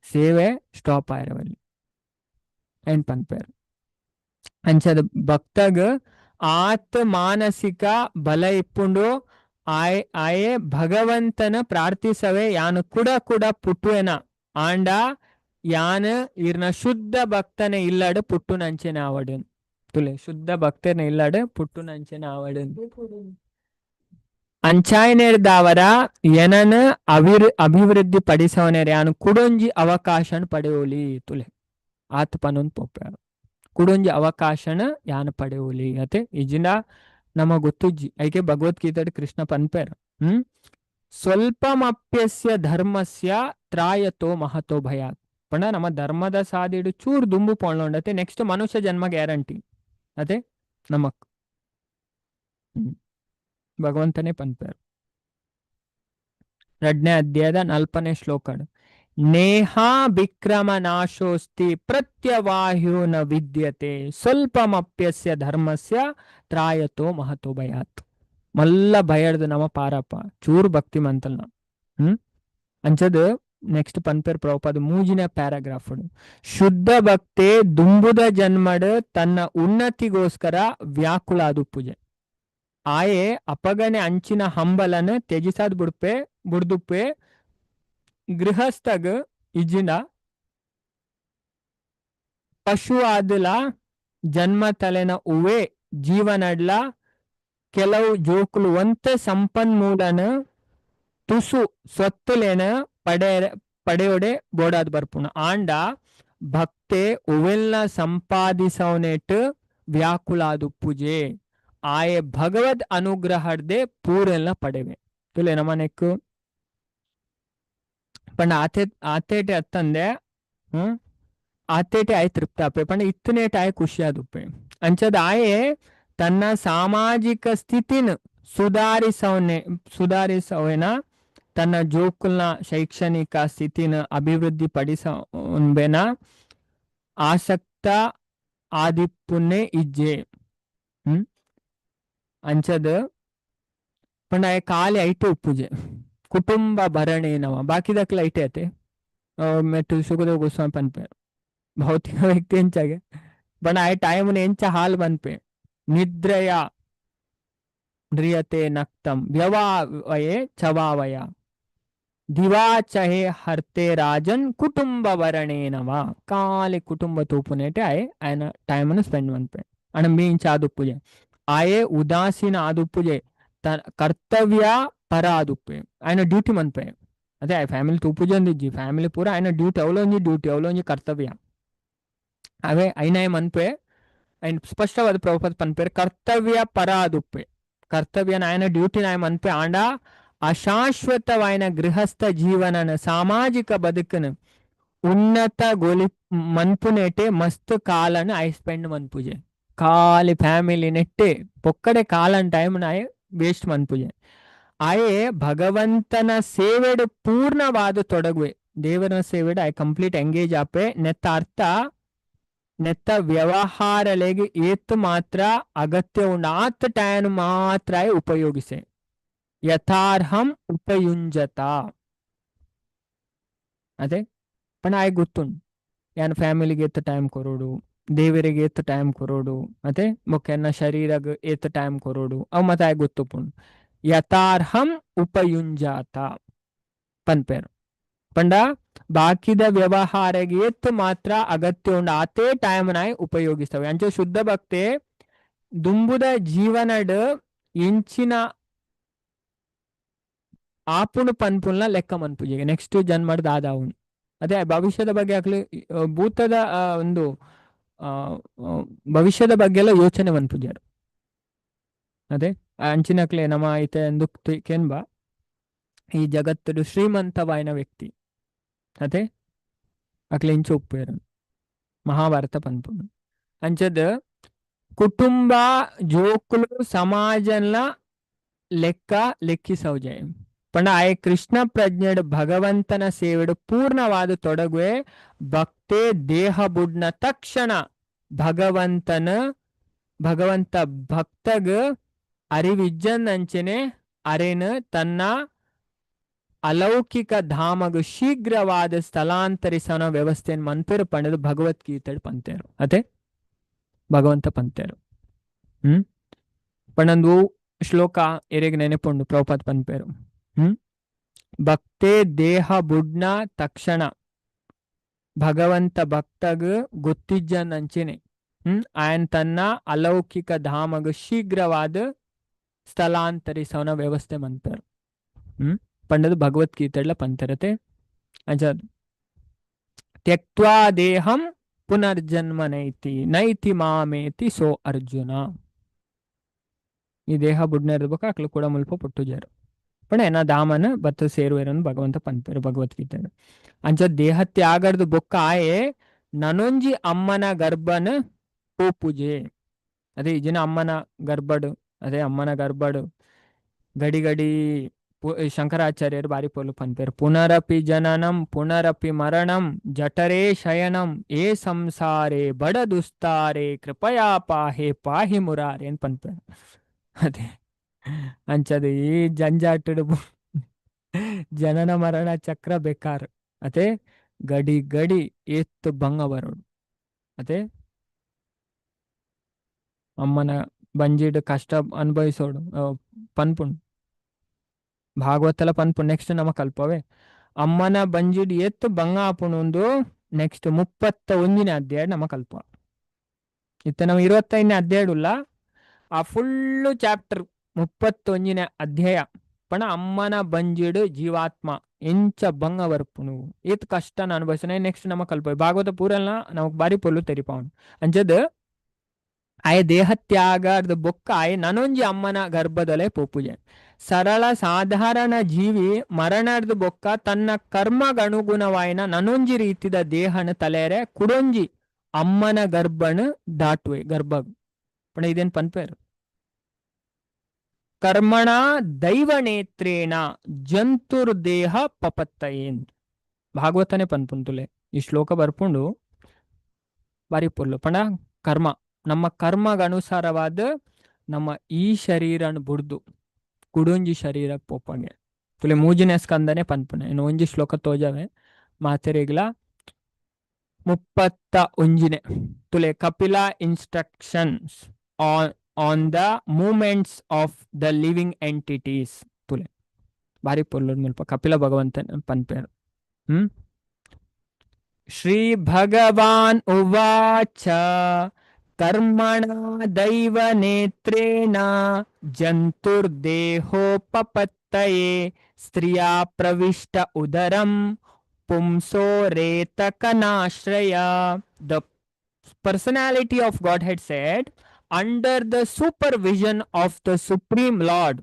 ಸೇವೆ ಸ್ಟಾಪ್ ಆಯಿರಬಲ್ಲಿ ಏನ್ ಪನ್ಪೇರು. ಅಂಚದ ಭಕ್ತಗ್ ಆತ್ ಮಾನಸಿಕ ಬಲ ಇಪ್ಪುಂಡು. ಆಯ್ ಆಯೆ ಭಗವಂತನ ಪ್ರಾರ್ಥಿಸವೆ, ಯಾನು ಕೂಡ ಕೂಡ ಪುಟ್ಟುವೆನ, ಆಂಡ ಯಾನ್ ಈರ್ನ ಶುದ್ಧ ಭಕ್ತನ ಇಲ್ಲಡ್ ಪುಟ್ಟುನಂಚೆನ ಆವಡನ್. ತುಲೆ ಶುದ್ಧ ಭಕ್ತನ ಇಲ್ಲಡ್ ಪುಟ್ಟುನಂಚೆನ ಆವಡನ್. ಅಂಚಾಯನೇರ್ದಾವರ ಎನನ್ ಅಭಿವೃದ್ಧಿ ಪಡಿಸವನೇರ್ ಯಾನು ಕುಡೊಂಜಿ ಅವಕಾಶನ್ ಪಡೆಯೋಲಿ. ತುಲೆ ಆತ್ ಪನೊಂದು ಪೋಪೇರು, ಕುಡೊಂಜಿ ಅವಕಾಶನ ಯಾನ್ ಪಡೆಯೋಲಿ. ಅತೆ ಇಜಿಂಡ ನಮ ಗೊತ್ತುಜ್ಜಿ. ಐಕೆ ಭಗವದ್ಗೀತೆ ಕೃಷ್ಣ ಪನ್ಪೇರ್, ಸ್ವಲ್ಪಮಪ್ಯಸ್ಯ ಧರ್ಮಸ್ಯ ತ್ರಾಯತೋ ಮಹತೋ ಭಯಾತ್. ಪಂಡ ನಮ್ಮ ಧರ್ಮದ ಸಾದಿಡು ಚೂರ್ ದುಂಬು ಪೋಂಡತೆ ನೆಕ್ಸ್ಟ್ ಮನುಷ್ಯ ಜನ್ಮ ಗ್ಯಾರಂಟಿ. ಅದೇ ನಮಕ್ ಭಗವಂತನೇ ಪನ್ಪೇರ್. 2ನೇ ಅಧ್ಯಾಯದ 4ನೇ ಶ್ಲೋಕ, ನೇಹಾ ವಿಕ್ರಮ ನಾಶೋಸ್ತಿ ಪ್ರತ್ಯವಾಹ್ಯೋ ನ ವಿದ್ಯತೆ ಸ್ವಲ್ಪಮಪ್ಯಸ್ಯ ಧರ್ಮಸ್ಯ ತ್ರಾಯತೋ ಮಹತೋ ಭಯಾತ್. ಮಲ್ಲ ಭಯಡ್ದು ನಮ ಪಾರಪ್ಪ ಚೂರು ಭಕ್ತಿ ಮಂತಲ್ನ. ಅಂಚದ್ ನೆಕ್ಸ್ಟ್ ಪನ್ಪೇರ್ ಪ್ರಭುಪಾದ 3ನೇ ಪ್ಯಾರಾಗ್ರಾಫ್, ಶುದ್ಧ ಭಕ್ತೆ ದುಂಬುದ ಜನ್ಮಡ್ ತನ್ನ ಉನ್ನತಿಗೋಸ್ಕರ ವ್ಯಾಕುಲ ಪೂಜೆ. ಆಯೆ ಅಪಗನೆ ಅಂಚಿನ ಹಂಬಲನ ತ್ಯಜಿಸಾದ್ ಬುಡ್ಪೆ ಬುಡ್ದುಪ್ಪೆ. ಗೃಹಸ್ಥಗ್ ಇಜ್ಜಿಂಡ ಪಶು ಆದಲ ಜನ್ಮ ತಲೆನ ಉವೆ ಜೀವನಡ್ಲ ಕೆಲವು ಜೋಕುಲು ಒಂತ ಸಂಪನ್ಮೂಲನ ತುಸು ಸ್ವತ್ತುಲೇನ ಪಡೆಯೋಡೆ ಬೋಡಾದ್ ಬರ್ಪುಣ. ಆಂಡ ಭಕ್ತೆ ಉವೆಲ್ನ ಸಂಪಾದಿಸವನೆಟ್ ವ್ಯಾಕುಲಾದು ಪೂಜೆ. ಆಯೆ ಭಗವದ್ ಅನುಗ್ರಹಡ್ದೆ ಪೂರೆಲ್ಲ ಪಡೆವೆ. ತುಲೆ ನಮನೆಕ್ಕು ಪಂಡ ಆತೆ ಆತೇಟೆ ಅತ್ತಂದೆ ಆತೇಟೆ ಆಯ್ ತೃಪ್ತಾಪೆ ಪಂಡ ಇತ್ತನೇಟ ಆಯ್ ಖುಷಿಯಾದುಪ್ಪೆ. ಅಂಚದ ಆಯೆ ತನ್ನ ಸಾಮಾಜಿಕ ಸ್ಥಿತಿನ ಸುಧಾರಿಸವನ ತನ್ನ ಜೋಕುಲ್ನ ಶೈಕ್ಷಣಿಕ ಸ್ಥಿತಿನ ಅಭಿವೃದ್ಧಿ ಪಡಿಸಬೇನ ಆಸಕ್ತ ಆದಿಪ್ಪುನ್ನೇ ಇಜ್ಜೆ. ಅಂಚದ ಪಂಡ ಆಯೆ ಖಾಲಿ ಐಟೆ ಉಪ್ಪುಜೆ ಕುಟುಂಬ ಭರಣೇನವ ಬಾಕಿದಕ್ಲ ಐಟೆ ಅತೆ. ಮೆಟ್ಟು ಸುಖದೇವ್ ಗೋಸ್ವಾಮಿ ಪನ್ಪೆ ಭೌತಿಕ ವ್ಯಕ್ತಿ ಎಂಚಾಗೆ ಪಂಡ ಆಯೆ ಟೈಮ್ ಎಂಚ ಹಾಲ್ ಬನ್ಪೆ. ನಿದ್ರೆಯ ಮ್ರಿಯತೆ ನಕ್ತಂ ವ್ಯವಾವಯೇ ಚವಾವಯ ದಿವಾಚಹೆ ಹರ್ತೆ ರಾಜನ್ ಕುಟುಂಬ ವರಣೇನವ. ಖಾಲಿ ಕುಟುಂಬ ತೂಪುನೇಟೆ ಆಯೆ ಆಯನ ಟೈಮನ್ನು ಸ್ಪೆಂಡ್ ಮನ್ಪೆ. ಅಣ ಮೀಂಚ ಆದುಪ್ಪುಜೆ ಆಯೆ ಉದಾಸೀನ ಆದುಪ್ಪುಜೆ, ಕರ್ತವ್ಯ ಪರ ಆದುಪ್ಪೆ, ఆయన ಡ್ಯೂಟಿ ಮನ್ಪೆ. ಅದೇ ಆಯ್ ಫ್ಯಾಮಿಲಿ ತೂಪುಜೆ ಅಂದಿಜ್ಜಿ, ಫ್ಯಾಮಿಲಿ ಪೂರ ఆయన ಡ್ಯೂಟಿ, ಅವಲೊಂಜಿ ಡ್ಯೂಟಿ ಅವಲೊಂಜಿ ಕರ್ತವ್ಯ ಅವೇ ಐನಾಯ ಮನ್ಪೆ. ಐನ್ ಸ್ಪಷ್ಟವಾದ ಪ್ರಭುಪಾದ ಪನ್ಪೇರ್ ಕರ್ತವ್ಯ ಪರ ಆದುಪ್ಪೆ, ಕರ್ತವ್ಯನ ఆయన ಡ್ಯೂಟಿನ ಆಯ ಮನ್ಪೆ. ಆಂಡ ಅಶಾಶ್ವತವಾಯಿನ ಗೃಹಸ್ಥ ಜೀವನನ ಸಾಮಾಜಿಕ ಬದುಕನ ಉನ್ನತ ಗೋಲಿ ಮನ್ಪುನೇಟೆ ಮಸ್ತ್ ಕಾಲನ I spend ಮನ್ಪುಜೆ. ಖಾಲಿ ಫ್ಯಾಮಿಲಿ ನೆಟ್ಟೆ ಪೊಕ್ಕಡೆ ಕಾಲನ್ ಟೈಮ್ ಆಯೆ ವೇಸ್ಟ್ ಮನ್ಪುಜೆ. ಆಯೆ ಭಗವಂತನ ಸೇವೆಡು ಪೂರ್ಣವಾದ ತೊಡಗುವೆ, ದೇವರ ಸೇವೆಡು ಆಯ್ ಕಂಪ್ಲೀಟ್ ಎಂಗೇಜ್ ಆಪೆ. ನೆತ್ತ ಅರ್ಥ ನೆತ್ತ ವ್ಯವಹಾರಲೆಗೆ ಏತ್ ಮಾತ್ರ ಅಗತ್ಯ ಉಂಡು ಆತ್ ಟೈಮ್ ಮಾತ್ರ ಆಯೆ ಉಪಯೋಗಿಸೆ. ಯಥಾರ್ಹಂ ಉಪಯುಂಜತ. ಅದೇ ಪಂಡ ಆಯ್ ಗೊತ್ತುಂಡು ಯಾನ್ ಫ್ಯಾಮಿಲಿಗೆ ಏತ್ ಟೈಮ್ ಕೊರೊಡು, ದೇವರಿಗೆ ಏತ್ ಟೈಮ್ ಕೊರೊಡು, ಅತೆ ಬೊಕ್ಕ ಎನ್ನ ಶರೀರಗ್ ಏತ್ ಟೈಮ್ ಕೊರೊಡು, ಅವು ಮತ ಆಯ್ ಗೊತ್ತುಪುಂಡು. ಯಥಾರ್ಹಂ ಉಪಯುಂಜಾತ ಪನ್ಪೇರು. ಪಂಡ ಬಾಕಿದ ವ್ಯವಹಾರಗೆ ಏತ್ ಮಾತ್ರ ಅಗತ್ಯ ಉಂಡು ಆತೇ ಟೈಮ್ ನಾಯ್ ಉಪಯೋಗಿಸ್ತವೆ. ಅಂಚ ಶುದ್ಧ ಭಕ್ತೆ ದುಂಬುದ ಜೀವನಡ್ ಎಂಚಿನ ಆಪುಣು ಪನ್ಪುಲ್ನ ಲೆಕ್ಕ ಮನ್ಪುಜೆಗೆ ನೆಕ್ಸ್ಟ್ ಜನ್ಮಡ್ ದಾದಾವುನು ಅದೇ ಭವಿಷ್ಯದ ಬಗ್ಗೆ ಅಕ್ಲು ಭೂತದ ಒಂದು ಭವಿಷ್ಯದ ಬಗ್ಗೆ ಎಲ್ಲ ಯೋಚನೆ ಮನ್ಪುಜಾರು. ಅದೇ ಅಂಚಿನಕ್ಲೆ ನಮ ಐತೆ ಎಂದು ಕೆನ್ಬ ಈ ಜಗತ್ತುಡು ಶ್ರೀಮಂತವಾಯಿನ ವ್ಯಕ್ತಿ ಅದೇ ಅಕ್ಲೆ ಇಂಚ ಒಪ್ಪುವೆರು ಮಹಾಭಾರತ ಪನ್ಪುಂಡು. ಅಂಚದ ಕುಟುಂಬ ಜೋಕುಲು ಸಮಾಜನ್ಲ ಲೆಕ್ಕ ಲೆಕ್ಕಿಸೌಜೆ ಪಂಡ ಆಯೆ ಕೃಷ್ಣ ಪ್ರಜ್ಞೆಡ್ ಭಗವಂತನ ಸೇವೆಡು ಪೂರ್ಣವಾದ ತೊಡಗುವೆ. ಭಕ್ತೆ ದೇಹ ಬುಡ್ನ ತಕ್ಷಣ ಭಗವಂತನ ಭಗವಂತ ಭಕ್ತಗ್ ಅರಿವಿಜ್ಜನ್ ಅಂಚನೆ ಅರೆನ್ ತನ್ನ ಅಲೌಕಿಕ ಧಾಮಗ್ ಶೀಘ್ರವಾದ ಸ್ಥಳಾಂತರಿಸನ ವ್ಯವಸ್ಥೆಯನ್ನು ಮನ್ಪೆರು ಪಂಡದು ಭಗವದ್ಗೀತೆ ಪಂತೇರು. ಅದೇ ಭಗವಂತ ಪಂತೇರು. ಪಂಡಂದು ಶ್ಲೋಕ ಎರೆಗ್ ನೆನೆಪುಂಡು ಪ್ರಭುಪಾದ್ ಪನ್ಪೇರು. ಭಕ್ತೆ ದೇಹ ಬುಡ್ನ ತಕ್ಷಣ ಭಗವಂತ ಭಕ್ತಗ್ ಗೊತ್ತಿಜ್ಜನ್ ಅಂಚೆನೆ ಆಯನ್ ತನ್ನ ಅಲೌಕಿಕ ಧಾಮಗ್ ಶೀಘ್ರವಾದ ಸ್ಥಳಾಂತರಿಸವನ ವ್ಯವಸ್ಥೆ ಮನ್ಪೇರು. ಪಂಡದು ಭಗವದ್ಗೀತೆಡ್ಲ ಪಂತೆರತೆ. ಅಂಚ ತ್ಯಕ್ತ್ವಾ ದೇಹಂ ಪುನರ್ಜನ್ಮ ನೈತಿ ನೈತಿ ಮಾಮೇತಿ ಸೋ ಅರ್ಜುನ. ಈ ದೇಹ ಬುಡ್ನ ಬೊಕ ಅಕ್ಲು ಕೂಡ ಮುಲ್ಪ ಪುಟ್ಟುಜಾರು ಪಂಡ ಎನ್ನ ದಾಮನ ಬತ್ತು ಸೇರುವೆರನ್ನು ಭಗವಂತ ಪನ್ಪೆರು ಭಗವದ್ಗೀತೆ. ಅಂಚ ದೇಹ ತ್ಯಾಗರ್ದು ಬೊಕ್ಕ ಆಯೆ ನನೊಂಜಿ ಅಮ್ಮನ ಗರ್ಭನ ಪೋಪುಜೆ. ಅದೇ ಇಜಿನ ಅಮ್ಮನ ಗರ್ಭಡು, ಅದೇ ಅಮ್ಮನ ಗರ್ಭಡು ಗಡಿ ಗಡಿ ಶಂಕರಾಚಾರ್ಯರು ಬಾರಿ ಪೊಲು ಪನ್ಪೆರು. ಪುನರಪಿ ಜನನಂ ಪುನರಪಿ ಮರಣಂ ಜಠರೇ ಶಯನಂ ಏ ಸಂಸಾರೇ ಬಡ ದುಸ್ತಾರೆ ಕೃಪಯಾ ಪಾಹೆ ಪಾಹಿ ಮುರಾರೆ ಅಂತ ಪನ್ಪೆರು. ಅದೇ ಅಂಚದ ಈ ಜಂಜಾಟಡು ಜನನ ಮರಣ ಚಕ್ರ ಬೇಕಾರ್. ಅದೇ ಗಡಿ ಗಡಿ ಏತ್ತು ಭಂಗ ಬರೋಡು. ಅದೇ ಅಮ್ಮನ ಬಂಜಿಡ್ ಕಷ್ಟ ಅನುಭವಿಸೋಡು ಪನ್ಪುಂಡು ಭಾಗವತಲ ಪನ್ಪು. ನೆಕ್ಸ್ಟ್ ನಮ ಕಲ್ಪವೆ ಅಮ್ಮನ ಬಂಜಿಡ್ ಏತ್ತು ಬಂಗ ಆಪುಂಡು. ನೆಕ್ಸ್ಟ್ 31ನೇ ಅಧ್ಯಾಯ ನಮ ಕಲ್ಪ. ಇತ್ತ ನಮ್ಮ 25ನೇ ಅಧ್ಯಾಯ ಆ ಫುಲ್ಲು ಚಾಪ್ಟರ್ 31ನೇ ಅಧ್ಯಾಯ ಪಣ ಅಮ್ಮನ ಬಂಜಿಡ್ ಜೀವಾತ್ಮ ಎಂಚ ಬಂಗ ಬರ್ಪುನು ಏತ್ ಕಷ್ಟನ ಅನುಭವಿಸನೆ ನೆಕ್ಸ್ಟ್ ನಮ ಕಲ್ಪ. ಭಾಗವತ ಪೂರಲ್ನ ನಮಕ್ ಬಾರಿ ಪೊಲ್ಲು ತೆರಿಪಾವನು. ಅಂಚದ ಆಯ ದೇಹ ತ್ಯಾಗದ ಬೊಕ್ಕ ಆಯೆ ನನೊಂಜಿ ಅಮ್ಮನ ಗರ್ಭದೊಲೆ ಪೋಪುಜೆ. ಸರಳ ಸಾಧಾರಣ ಜೀವಿ ಮರಣದ ಬೊಕ್ಕ ತನ್ನ ಕರ್ಮಗನುಗುಣವಾಯಿನ ನನೊಂಜಿ ರೀತಿದ ದೇಹನ ತಲೆರೆ ಕುಡೊಂಜಿ ಅಮ್ಮನ ಗರ್ಭನ ದಾಟುವೆ ಗರ್ಭ ಪಣ ಇದೇನ್ ಪನ್ಪೇರು. ಕರ್ಮಣ ದೈವನೇತ್ರೇಣ ಜಂತುರ್ದೇಹ ಪಪತ್ತಯೇನ್ ಭಾಗವತನೇ ಪನ್ಪುಂತುಲೆ ಈ ಶ್ಲೋಕ ಬರ್ಪುಂಡು ಬಾರಿ ಪೊರ್ಲು. ಪಂಡ ಕರ್ಮ ನಮ್ಮ ಕರ್ಮಗನುಸಾರವಾದ ನಮ್ಮ ಈ ಶರೀರನ ಬುಡ್ದು ಕುಡೊಂಜಿ ಶರೀರ ಪೋಪಂಗೆ ತುಲೆ ಮೂಜಿನ ಸ್ಕಂದನೆ ಪನ್ಪುನೆ. ಇನ್ನು ಒಂಜಿ ಶ್ಲೋಕ ತೋಜವೆ ಮಾತೆರೆಗ್ಲ 31ನೇ ತುಲೆ. Kapila instructions on the movements of the living entities ತುಲೆ ಬಾರಿ ಪೊರ್ಲು ಮುಲ್ಪ ಕಪಿಲ ಭಗವಂತನ ಪನ್ಪೇರು. ಶ್ರೀ ಭಗವಾನ್ ಉವಾಚ ಕರ್ಮಣ ದೈವ ನೇತ್ರೇಣ ಜಂತುರ್ದೇಹೋಪಪತ್ತಯೇ ಸ್ತ್ರಿಯಾ ಪ್ರವಿಷ್ಟ ಉದರಂ ಪುಂಸೋ ರೇತಕನಾಶ್ರಯ. The personality of Godhead said, under the supervision of the Supreme Lord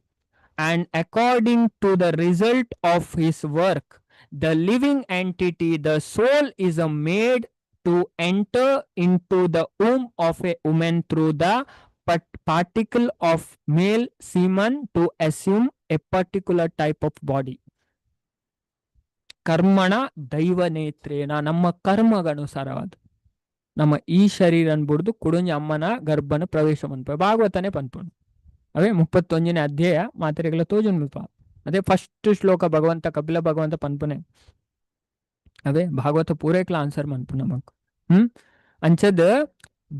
and according to the result of his work, the living entity, the soul, is a made to enter into the womb of a woman through the particle of male semen to assume a particular type of body. ಕರ್ಮಣ ದೈವ ನೇತ್ರೇಣ ನಮ್ಮ ಕರ್ಮಗನುಸಾರವಾದ ನಮ್ಮ ಈ ಶರೀರನ್ ಬುಡ್ದು ಕುಡುಂಜಿ ಅಮ್ಮನ ಗರ್ಭನ ಪ್ರವೇಶ ಮನ್ಪ ಭಾಗವತನೇ ಪನ್ಪುಂಡು. ಅವೇ 31ನೇ ಅಧ್ಯಾಯ ಮಾತೆರೆಗ್ಲ ತೋಜುಂಡು ಮುಲ್ಪ. ಅದೇ ಫಸ್ಟ್ ಶ್ಲೋಕ ಭಗವಂತ ಕಪಿಲ ಭಗವಂತ ಪನ್ಪುನೆ. ಅವೇ ಭಾಗವತ ಪೂರೈಕ್ಲ ಆನ್ಸರ್ ಮನ್ಪು ನಮಕ್. ಅಂಚದ್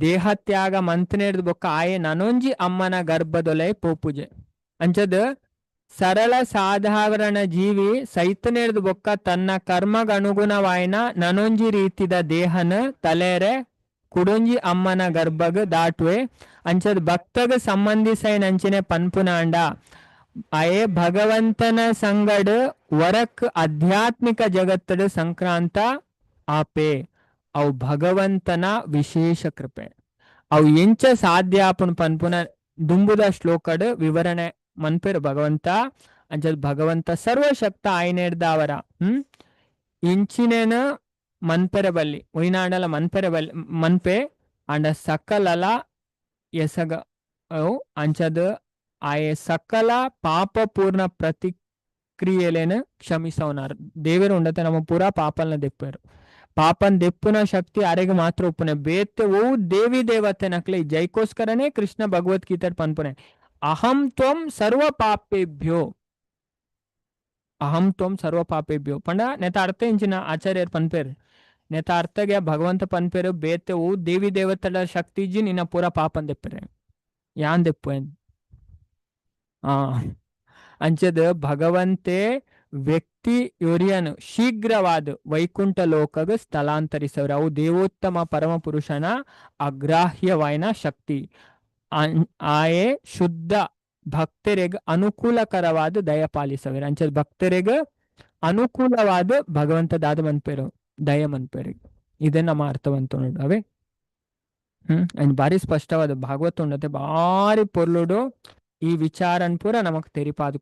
ದೇಹತ್ಯಾಗ ಮಂತ್ನೇರ್ದು ಬೊಕ್ಕ ಆಯೆ ನನೊಂಜಿ ಅಮ್ಮನ ಗರ್ಭದೊಲೆ ಪೋಪುಜೆ. ಅಂಚದ್ ಸರಳ ಸಾಧಾರಣ ಜೀವಿ ಸೈತನೇರ್ದು ಬೊಕ್ಕ ತನ್ನ ಕರ್ಮಗನುಗುಣವಾಯಿನ ನನೊಂಜಿ ರೀತಿದ ದೇಹನ ತಲೇರೆ ಕುಡೊಂಜಿ ಅಮ್ಮನ ಗರ್ಭಗ್ ದಾಟುವೆ. ಅಂಚದ್ ಭಕ್ತಗ್ ಸಂಬಂಧಿಸೈನಂಚಿನೆ ಪನ್ಪುನಾಂಡ ಆಯೆ ಭಗವಂತನ ಸಂಗಡ್ ವರಕ್ ಆಧ್ಯಾತ್ಮಿಕ ಜಗತ್ತಡು ಸಂಕ್ರಾಂತ ಆಪೆ. ಅವು ಭಗವಂತನ ವಿಶೇಷ ಕೃಪೆ. ಅವು ಎಂಚ ಸಾಧ್ಯ ಆಪುನ್ ಪನ್ಪುನ ದುಂಬುದ ಶ್ಲೋಕಡ್ ವಿವರಣೆ ಮನ್ಪೆರು ಭಗವಂತ. ಅಂಚದ್ ಭಗವಂತ ಸರ್ವಶಕ್ತ ಆಯ್ನೇರ್ದಾವರ ಇಂಚಿನೇನ ಮನ್ಪೆರೆ ಬಲ್ಲಿ ಒಯ್ನಾಂಡಲ ಮನ್ಪೆರೆ ಬಲ್ಲಿ ಮನ್ಪೆ ಆಂಡ ಸಕಲಲ ಎಸಗ ಅವು. ಅಂಚದ್ ಆಯೆ ಸಕಲ ಪಾಪಪೂರ್ಣ ಪ್ರತಿಕ್ರಿಯೆಲೆನ್ ಕ್ಷಮಿಸವನಾರ್. ದೇವರು ಉಂಡತೆ ನಮ್ಮ ಪೂರಾ ಪಾಪಲ್ನ ದೆಪ್ಪೆರು. ಪಾಪನ್ ದೆಪ್ಪುನ ಶಕ್ತಿ ಅರೆಗ್ ಮಾತ್ರ ಉಪ್ಪುನೆ. ಬೇತೆ ಓ ದೇವಿ ದೇವತೆನಕ್ಲೆ ಜೈಕೋಸ್ಕರನೇ ಕೃಷ್ಣ ಭಗವದ್ಗೀತೆ ಪನ್ಪುನೆ, ಅಹಂ ತ್ವಂ ಸರ್ವ ಪಾಪೇಭ್ಯೋ, ಅಹಂ ತ್ವಂ ಸರ್ವ ಪಾಪೇಭ್ಯೋ ಪಂಡ ನೆತ ಅರ್ಥ ಇಂಚಿನ ಆಚಾರ್ಯರ್ ಪನ್ಪೇರು. ನೆತ ಅರ್ಥಗೆ ಭಗವಂತ ಪನ್ಪೇರು, ಬೇತೆ ಓ ದೇವಿ ದೇವತೆల ಶಕ್ತಿ ಇಜ್ಜಿ ನಿನ್ನ ಪೂರ ಪಾಪನ್ ದೆಪ್ಪರೆ, ಯಾನ್ ದೆಪ್ಪು. ಆ ಅಂಚದ ಭಗವಂತೆ ವ್ಯಕ್ತಿ ಯೋರಿಯನು ಶೀಘ್ರವಾದ ವೈಕುಂಠ ಲೋಕಗ್ ಸ್ಥಳಾಂತರಿಸವ್ರು. ಅವು ದೇವೋತ್ತಮ ಪರಮ ಪುರುಷನ ಅಗ್ರಾಹ್ಯವಾಯಿನ ಶಕ್ತಿ. ಆಯೆ ಶುದ್ಧ ಭಕ್ತರಿಗೆ ಅನುಕೂಲಕರವಾದ ದಯ ಪಾಲಿಸವೇರು. ಅಂಚದ ಭಕ್ತರಿಗೆ ಅನುಕೂಲವಾದ ಭಗವಂತ ದಾದ ಮನ್ಪೇರು, ದಯ ಮನ್ಪೇರು. ಇದೇ ನಮ್ಮ ಅರ್ಥವಂತ ನೋಡು ಅವೇ. ಅಂಡ್ ಬಾರಿ ಸ್ಪಷ್ಟವಾದ ಭಾಗವತ ಉಂಡತೆ, ಬಾರಿ ಪೊರ್ಲುಡು ಈ ವಿಚಾರನ್ ಪೂರ ನಮಕ್ ತೆರಿಪಾದು.